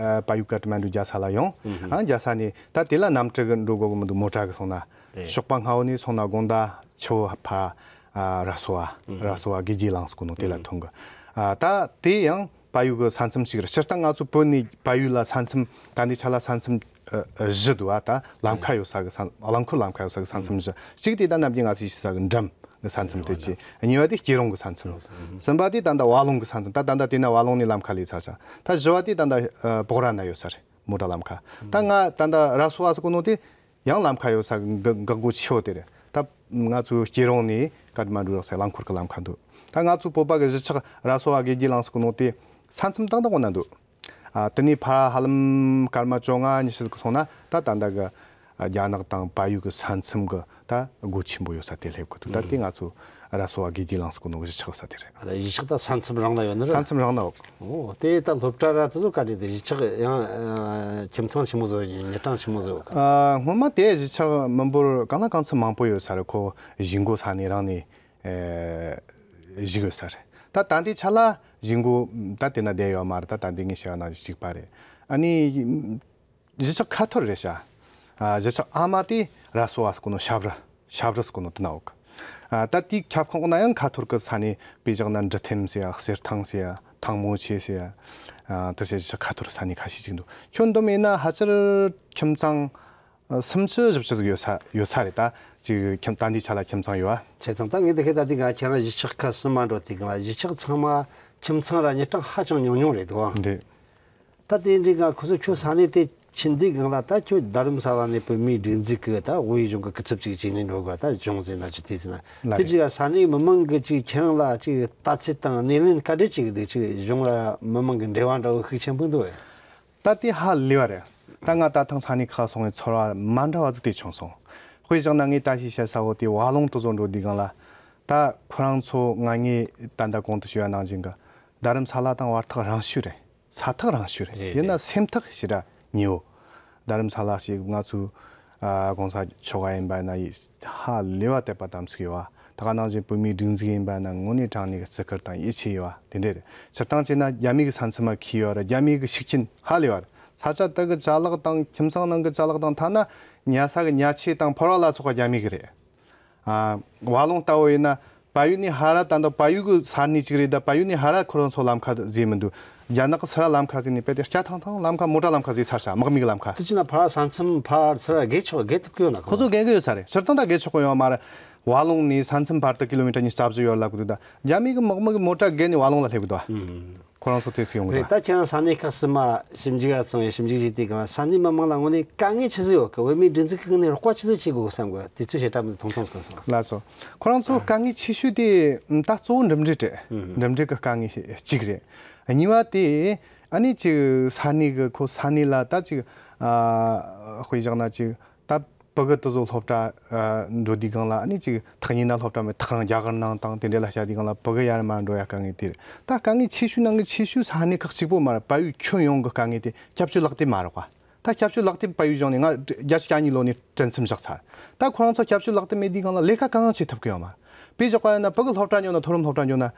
ཕ་ཡུལ་ཀ་ཏ་མན་ཌུ་རྒྱལ་ས་ལ་ཡོང་། ཨ་རྒྱལ་ས་ནས་ད་དེ་ལ་གནམ་གྲུ་གི་འགྲོ་དགོས་གི་མི་འདུག་མོ་ཊ་གི་སོང་ན། རེད། ཞོགས་པ་སྔ་བོ་ནས་སོང་ན་དགོང་དག་ཕྱི་བོ་ཕ་ཨ་ར་སོ་བ་ར་སོ་བ་དགེ་རྒྱས་གླིང་ཟེར་གོ་ནོ་དེ་ལ་ཐོན་གི། ཨ་ད་དེ་ཡང་ཕ་ཡུལ་གི་ས་མཚམས་ཤིག་རེད། སྤྱིར་བཏང་ང་ཚོ་བོད་ནས་ཕ་ཡུལ་ལ་ས་མཚམས་ད་ལྟའི་ཆ་ལ་ས་མཚམས་ཨ་ཨ་བཞི་འདུག་བ། ད་ལམ་ཁ་ཡོད་ས་གི་ས། རླངས་འཁོར་ལམ་ཁ་ཡོད་ས་གི་ས་མཚམས་བཞི། གཅིག་དེ་ད་ནམ་རྒྱུན་ང་ཚོས་ཤེས་ས་གི་འགྲམ་གི་ས་མཚམས་དེ་གཅིག་གཉིས་པ་དེ་སྐྱིད་རོང་གི་ས་མཚམས། གསུམ་པ་དེ་ད་ལྟ་བ་ལུང་གི་ས་མཚམས། ད་ད་ལྟ་དེ་ན་བ་ལུང་ནས་ལམ་ཁ་ལས་ཚར་ཚར། ད་བཞི་བ་དེ་ད་ལྟ་ཨ་སྤོག་ར་ན་ཡོད་ས་རེད། མོ་ཊ་ལམ་ཁ། ད་ང་ད་ལྟ་ར་སོ་བ་ཟེར་གོ་ནོ་དེ་ཡང་ལམ་ཁ་ཡོད་ས་གི་འགག་སྒོ་ཆེ་བོ་དེ་རེད། ད་ང་ཚོའི་སྐྱིད་རོང་ནས་ཀ་ཏ་མན་ཌུ་ཡོད་ས་རླངས་འཁོར་གི་ལམ་ཁ་འདུག་ད་ང་ཚོའི་བོད་པ་གི་གཞིས་ཆགས་ར་སོ་བ་དགེ་རྒྱས་གླིང་ཟེར་གོ་ནོ་དེ་ས་མཚམས་ཏག་ཏག་འོ་ན་འདུག་ཨ་དེ་ནས་ཕར་ཧ་ལམ་སྐར་མ་བཅོ་ལྔ་ཉི་ཤུ་ཟིག་སོང་ན་ད་ད་ལྟ་གི་རྒྱ་ནག་དང་བལ་ཡུལ་གི་ས་མཚམས་གི་ད་སྒོ་ཆེན་པོ་ཡོད་ས་དེ་སླེབས་གི་འདུག་ད་དེ་ང་ཚོ་ར་སོ་བ་དགེ་རྒྱས་གླིང་ཟེར་གོ་ནོ་གི་གཞིས་ཆགས་ས་དེ་རེད། ཨ་ལ་གཞིས་ཆགས་ད་ས་མཚམས་རང་ན་ཡོད་ནི་རེད། ས་མཚམས་རང་ན་ཡོད། ཨོ་དེ་ད་སློབ་གྲྭ་ར་དེ་ཚོ་ག་རེ་དེ་གཞིས་ཆགས་ཡང་ཨ་ཁྱིམ་ཚང་ཆི་མོ་བཟོ་ཡིན། མི་གྲངས་ཆི་མོ་བཟོ་ཡོད་ག། ཨ་སྔོན་མ་དེ་གཞིས་ཆགས་མི་འབོར་གང་ལ་གང་འཚམ་མང་པོ་ཡོད་ས་རེད། ཁོ་གཞིས་འགོ་ས་ནས་རང་ནས་ཨེ་བཞུགས་ཡོད་ས་རེད། ད་ད་ལྟའི་ཆ་ལ་གཞིས་འགོ་ད་དེ་ན་བསྡད་ཡོད་མ་རེད། ད་ད་ལྟའི་ངས་བཤད་པ་ནང་བཞིན་གཅིག་པ་རེད། ཨ་ནི་གཞིས་ཆགས་ཁ་ཐོར་རེད་ཤག་ཨ་གཞིས་ཆགས་ཨ་མ་དེ་ར་སོ་བ་ཟེར་གོ་ནོ་ཞབས་ར། ཞབས་ར་ཟེར་གོ་ནོ་དེ་ན་ཡོད་གི། ཨ་ད་དེའི་ཁྱབ་ཁོངས་ན་ཡང་ཁ་ཐོར་གི་ས་གནས། དཔེ་བཞག་ན་འབྲི་ཐེམ་ཟེར་ཡ། གསེར་ཐང་ཟེར་ཡ། ཐང་མོ་ཆེ་ཟེར་ཡ། ཨ་དེ་ཟེར་གཞིས་ཆགས་ཁ་ཐོར་ས་གནས་ཁ་ཤས་ཅིག་འདུག་ཁྱོན་བསྡོམས་ཡིན་ན་ཕལ་ཆེར་ཁྱིམ་ཚང་ཨ་སུམ་ཅུ་བཞི་བཅུ་ཟིག་ཡོད་ས་ཡོད་ས་རེད། ད་ཅིག་ཁྱིམ་ད་ལྟའི་ཆ་ལ་ཁྱིམ་ཚང་ཡོད་ཨ། བྱས་ཙང་ད་ངས་འདི་ག་ད་འདི་ང་ཁྱེད་རང་གཞིས་ཆགས་ཁ་གསུམ་མ་འགྲོ་དུས་སྒང་ལ་གཞིས་ཆགས་ཚང་མ་ཁྱིམ་ཚང་ར་མི་གྲངས་ཧ་ཅང་ཉུང་ཉུང་རེད་འདུག་ཨ། འདི། ད་དེ་འདྲའི་སྒང་ཁོ་ཚོ་ཁྱོད་ས་གནས་དེ་ཕྱིན་དུས་སྒང་ལ་ད་ཁྱོད་རྡ་རམ་ས་ལ་ནས་བོད་མིའི་སྒྲིག་འཛུགས་ཀྱི་ད་དབུས་གཞུང་གི་སྐུ་ཚབ་ཅིག་བྱས་ནས་འགྲོ་དགོས། ད་གཞུང་ཟེར་ན་ཅི་དེ་ཟེར་ན། ལ་དེ་རེད། ཅིག་ས་གནས་མི་མང་གི་ཅིག་ཁྱེད་རང་ལ་ཅིག་ལྟ་ཚུལ་དང་སྣེ་ལེན་ག་འདྲ་ཅིག་འདུག་ཅིག་གཞུང་ལ་མི་མང་གི་འབྲེལ་བ་འདྲ་བོ་ཤུགས་ཆེན་པོ་འདུག་བས། ད་དེ་ཧ་ལས་པ་རེད། ད་ང་ད་ཐེངས་ས་གནས་ཁག་སོང་བའི་ཚོར་བ་མ་འདྲ་བ་ཟིག་དེ་བྱུང་སོང་། དཔེ་བཞག་ན་ངས་ད་ཅི་བཤད་ས་བོ་དེ་བ་ལུང་དེ་ཚོ་འགྲོ་དུས་སྒང་ལ། ད་ཁོ་རང་ཚོ་ང་ངས་ད་ལྟ་གོང་དུ་ཞུས་པ་ནང་བཞིན་གི་རྡ་རམ་ས་ལ་དང་བར་ཐག་རིང་ཤོས་རེད། ས་ཐག་རིང་ཤོས་རེད། རེད་ཡིན་ན་རེད། སེམས་ཐག་ཞེ་དྲག་ཉེ་བོ། རྡ་རམ་ས་ལ་ཞིག་ང་ཚོའི་ཨ་གོང་ས་མཆོག་ཡིན་པ་ན་ཡི་ཧ་ལས་པ་དད་པ་དམ་ཚིག་ཡོད་བ། ད་ག་ནང་བཞིན་བོད་མིའི་སྒྲིག་འཛུགས་ཡིན་པ་ན་དངོས་གནས་དྲང་གནས་ཀྱི་བརྩི་བཀུར་དང་ཡིད་ཆེས་ཡོད་བ་དེ་འདྲ་རེད། སྤྱིར་བཏང་བྱས་ན་རྒྱ་མི་གི་ས་མཚམས་མ་འཁེལ་ཡོད་རེད། རྒྱ་མི་གི་ཤུགས་རྐྱེན་ཧ་ལས་པ་རེད། ས་ཆ་དེ་གི་ཅ་ལག་དང་ཁྱིམ་ཚང་ནང་གི་ཅ་ལག་དང་ཐ་ན་ཉལ་ས་གི་ཉལ་ཆས་དང་ཕོར་བ་ལ་སོགས་པ་རྒྱ་མི་གི་རེད། ཨ། བ་ལུང་ལྟ་བུ་ཡིན་ན་བལ་ཡུལ་ནས་ཧ་ར་ད་ལྟ་བལ་ཡུལ་གི་ས་གནས་གཅིག་རེད། ད་བལ་ཡུལ་ནས་ཧ་ར་ཁོ་རང་ཚོ་ལམ་ཁ་ཟིག་མི་འདུག་རྒྱ་ནག་གི་སི་ར་ལམ་ཁ་ཟིག་ནས་དཔེ་དེ་སྐྱ་ཐང་ཐང་ལམ་ཁ་མོ་ཊ་ལམ་ཁ་ཟིག་ཚར་ཤག་དམག་མི་གི་ལམ་ཁ། དེ་ཕྱིན་ན་ཕར་ས་མཚམས་ཕར་སི་ར་བརྒལ་ཆོག་བརྒལ་ཐུབ་ཀྱི་ཡོད་ན་ཁོ་ཁོ་ཚོ་བརྒལ་གི་ཡོད་ས་རེད། སྤྱིར་བཏང་ད་བརྒལ་ཆོག་གི་ཡོད་མ་རེད། བ་ལུང་ནས་ས་མཚམས་བར་དུ་ཀི་ལོ་མི་ཊར་ཉི་ཤུ་རྩ་བཞི་ཡོད་ལབ་གི་འདུག་ད་རྒྱ་མི་གི་དམག་མི་གི་མོ་ཊ་བརྒལ་ནས་བ་ལུང་ལ་སླེབས་གི་འདུག་ཁོ་རང་ཚོ་དེ་སུ་ཡོང་གི་རེད། ད་ཁྱེད་རང་ས་གནས་ཁག་གསུམ་མ་ཞིབ་འཇུག་ཡ་སོང་ཡ་ཞིབ་འཇུག་བྱས་དུས་སྒང་ས་གནས་མི་མང་ལ་དངོས་གནས་དཀའ་ངལ་ཆི་ཟིག་ཡོད་གི། བོད་མིའི་སྒྲིག་འཛུགས་ཀྱི་ངོས་ནས་རོགས་པ་ཆི་ཟིག་བྱེད་དགོས་གི་བསམ་གི། དེ་ཚོའི་བཤད་གྲྭ་མི་ཐུང་ཐུང་ཟིག་གསུངས་སོང་། ལགས་སོ། ཁོ་རང་ཚོ་དཀའ་ངལ་ཆེ་ཤོས་དེ་ད་གཙོ་བོ་འགྲིམ་འགྲུལ་རེད། འགྲིམ་འགྲུལ་གི་དཀའ་ངལ་གཅིག་རེད། གཉིས་པ་དེ་ཨ་ནི་ཅིག་ས་གནས་གི་ཁོ་ས་གནས་ལ་ད་ཅིག་ཨ་དཔེ་བཞག་ན་ཅིག་ད་ཕྲུ་གུ་དེ་ཚོ་སློབ་གྲྭ་ཨ་འགྲོ་དུས་སྒང་ལ་ཨ་ནི་ཅིག་ཐག་ཉེ་ན་སློབ་གྲྭ་མེད། ཐག་རིང་རྒྱ་གར་ནང་དང་དེ་འདྲ་ལ་བཤད་དུས་སྒང་ལ་ཕྲུ་གུ་ཡར་མར་འགྲོ་ཡ་དཀའ་ངལ་དེ་རེད། ད་དཀའ་ངལ་ཆེ་ཤོས་ནང་གི་ཆེ་ཤོས་ས་གནས་ཁག་གཅིག་པོ་མ་རེད། བལ་ཡུལ་ཁྱོན་ཡོངས་གི་དཀའ་ངལ་དེ་སྐྱབས་བཅོལ་ལག་དེབ་མ་རེད་པ། ད་སྐྱབས་བཅོལ་ལག་དེབ་བལ་ཡུལ་གཞུང་ནས་ང་བརྒྱད་ཅུ་གྱ་གཉིས་ལོ་ནས་སྤྲད་མཚམས་བཞག་ཚར། ད་ཁོ་རང་ཚོ་སྐྱབས་བཅོལ་ལག་དེབ་མེད་དུས་སྒང་ལ་ལས་ཀ་གང་ཡང་བྱེད་ཐུབ་ཀྱི་ཡོད་མ་རེད། དཔེ་བཞག་པ་ཡིན་ན་ཕྲུ་གུ་སློབ་གྲྭ་འགྱོ་ན་མཐོ་རིམ་སློབ་གྲྭ་འགྱོ་ན་ཨ་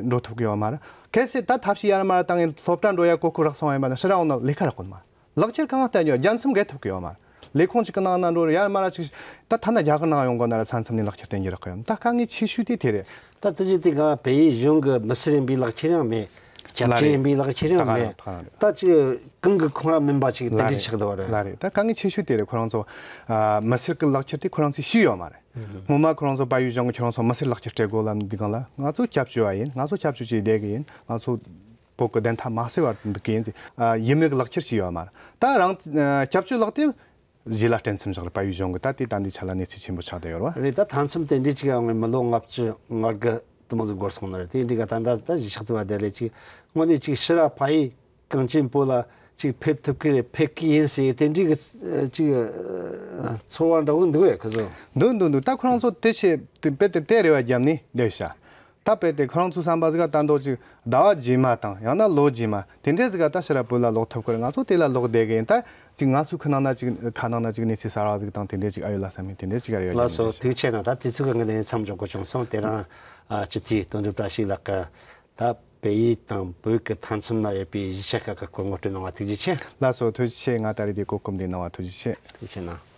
འགྲོ་ཐུབ་ཀྱི་ཡོད་མ་རེད། གལ་སྲིད་ད་ཐབས་ཤེས་ཡར་མར་བཏང་ངས་སློབ་གྲྭ་འགྲོ་ཡ་གོ་སྐབས་རག་སོང་བ་ཡིན་པ་ན་ཕྱིར་ར་འོང་ན་ལས་ཀ་རག་གོ་ནི་མ་རེད། ལག་ཁྱེར་གང་བསྟན་ཡོད་རྒྱལ་མཚམས་བརྒལ་ཐུབ་ཀྱི་ཡོད་མ་རེད། ལས་ཁུངས་གཅིག་གི་ནང་ན་འགྲོ་རེད། ཡར་མར་ཅིག་ད་ཐ་ན་རྒྱ་གར་ནང་ཡོང་དགོས་ན་ར་ས་མཚམས་ནས་ལག་ཁྱེར་སྟོན་གྱི་རག་གི་ཡོད། ད་དཀའ་ངལ་ཆེ་ཤོས་དེ་དེ་རེད། ད་དེ་བཞིན་དེ་ག་བལ་ཡུལ་གཞུང་གི་མི་སེར་ཡིན་པའི་ལག་ཁྱེར་ཡང་མེད། སྐྱབས་ལ་བཅོལ་རེད། ཡིན་པའི་ལག་ཁྱེར་ད་ཡང་ག་མེད། རང་ད་ག་རང་རེད། ད་ཅིག་གང་གི་ཁོང་ར་མིན་པ་ཅིག་ལ་དེ་འདྲ་རེད། ཆགས་འདུག་བ་རེད། ལ་རེད། ད་དཀའ་ངལ་ཆེ་ཤོས་དེ་རེད། ཁོ་རང་ཚོ་ཨ་མི་སེར་གི་ལག་ཁྱེར་དེ་ཁོ་རང་ཚོས་ཞུས་ཡོད་མ་རེད། སྔོན་མ་ཁོ་རང་ཚོ་བལ་ཡུལ་གཞུང་གི་ཁྱོད་རང་ཚོ་མི་སེར་ལག་ཁྱེར་སྤྲད་དགོས་ལབ་དུས་སྒང་ལ་ང་ཚོ་སྐྱབས་བཅོལ་བ་ཡིན། ང་ཚོ་སྐྱབས་བཅོལ་བྱས་བསྡད་གི་ཡིན། ང་ཚོ་བོད་གི་བདེན་མཐའ་མ་གསལ་བར་འདུག་གི་ཡིན་ཟེར། ཨ་ཡིན་མོད་གི་ལག་ཁྱེར་ཞིག་ཡོད་མ་རེད། ད་རང་ཨ་སྐྱབས་བཅོལ་ལག་དེབ་རྗེས་ལ་སྤྲད་མཚམས་བཞག་རེད། བལ་ཡུལ་གཞུང་གི་ད་དེ་ད་འདི་ཆ་ལ་གནས་ཚུལ་ཆེན་པོ་ཆགས་བསྡད་ཡོད་རེད་བ། རེད། ད་མཐའ་མཚམས་དེ་འདྲའི་ཅིག་ཡང་མི་ལོ་ལྔ་བཅུ་ང་དགུ་དུ་མ་ཟིག་འགོར་སོང་ནི་རེད། དེ་འདྲའི་ག་ད་ད་ད་གཞིས་ཆགས་དུ་བ་དེ་ལས་ཅིག་དངོས་གནས་ཅིག་ཕྱི་ར་ཕ་ཡུལ་གངས་ཅན་བོད་ལ་ཅིག་ཕེབས་ཐུབ་ཀི་རེད། ཕེབས་ཀི་ཡིན་ཟེར་དེ་འདྲའི་གི་ཅིག་ཚོར་བ་འདྲ་བོ་འདུག་ཡ་ཁོ་ཚོ། འདུག་འདུག་འདུག་ད་ཁོ་རང་ཚོ་དེ་བྱས་དེ་རྦད་དེ་དེ་རེ་བ་བརྒྱབ་ནས་བསྡད་ཤག་ད་དཔེ་དེ་ཁོ་རང་ཚོའི་བསམ་པ་ཟིག་ག་ད་འདོད་ཅིག་ཟླ་བ་རྗེས་མ་དང་ཡང་ན་ལོ་རྗེས་མ་དེ་འདྲས་ཟིག་ག་ད་ཕྱིར་ར་བོད་ལ་ལོག་ཐུབ་ཀྱི་རེད། ང་ཚོ་དེ་ལ་ལོག་བསྡད་གི་ཡིན། ད་ཅིག་ང་ཚོའི་ཁ་ནང་ན་ཅིག་ཁ་ནང་ན་ཅིག་གནས་ཚུལ་གསར་བ་ཟིག་དང་དེ་འདྲས་ཅིག་ཨ་ཡོད་ལ་བསམ་ཡིན། དེ་འདྲས་ཅིག་ཨ་ཡོད། ལགས་སོ། ཐུགས་རྗེ་ཆེ་གནང་། ད་དུས་ཚོད་ཀྱི་དབང་གིས་མཚམས་འཇོག་དགོས་བྱུང་སོང་། དེ་རིང་ཨ་སྤྱི་འཐུས་དོན་གྲུབ་བཀྲ་ཤིས་ལགས་ཀྱིས་ད་བལ་ཡུལ་དང་བོད་ཀྱི་མཐའ་མཚམས་ན་ཡོད་པའི་གཞིས་ཆགས་ཁག་གི་སྐོར་ངོ་སྤྲོད་གནང་བ་ཐུགས་རྗེ་ཆེ། ལགས་སོ། ཐུགས་རྗེ་ཆེ། ང་ད་རེས་དེ་གོ་སྐབས་འདི་གནང་བ་ཐུགས་རྗེ་ཆེ། ཐུགས་རྗེ་ཆེ་གནང་།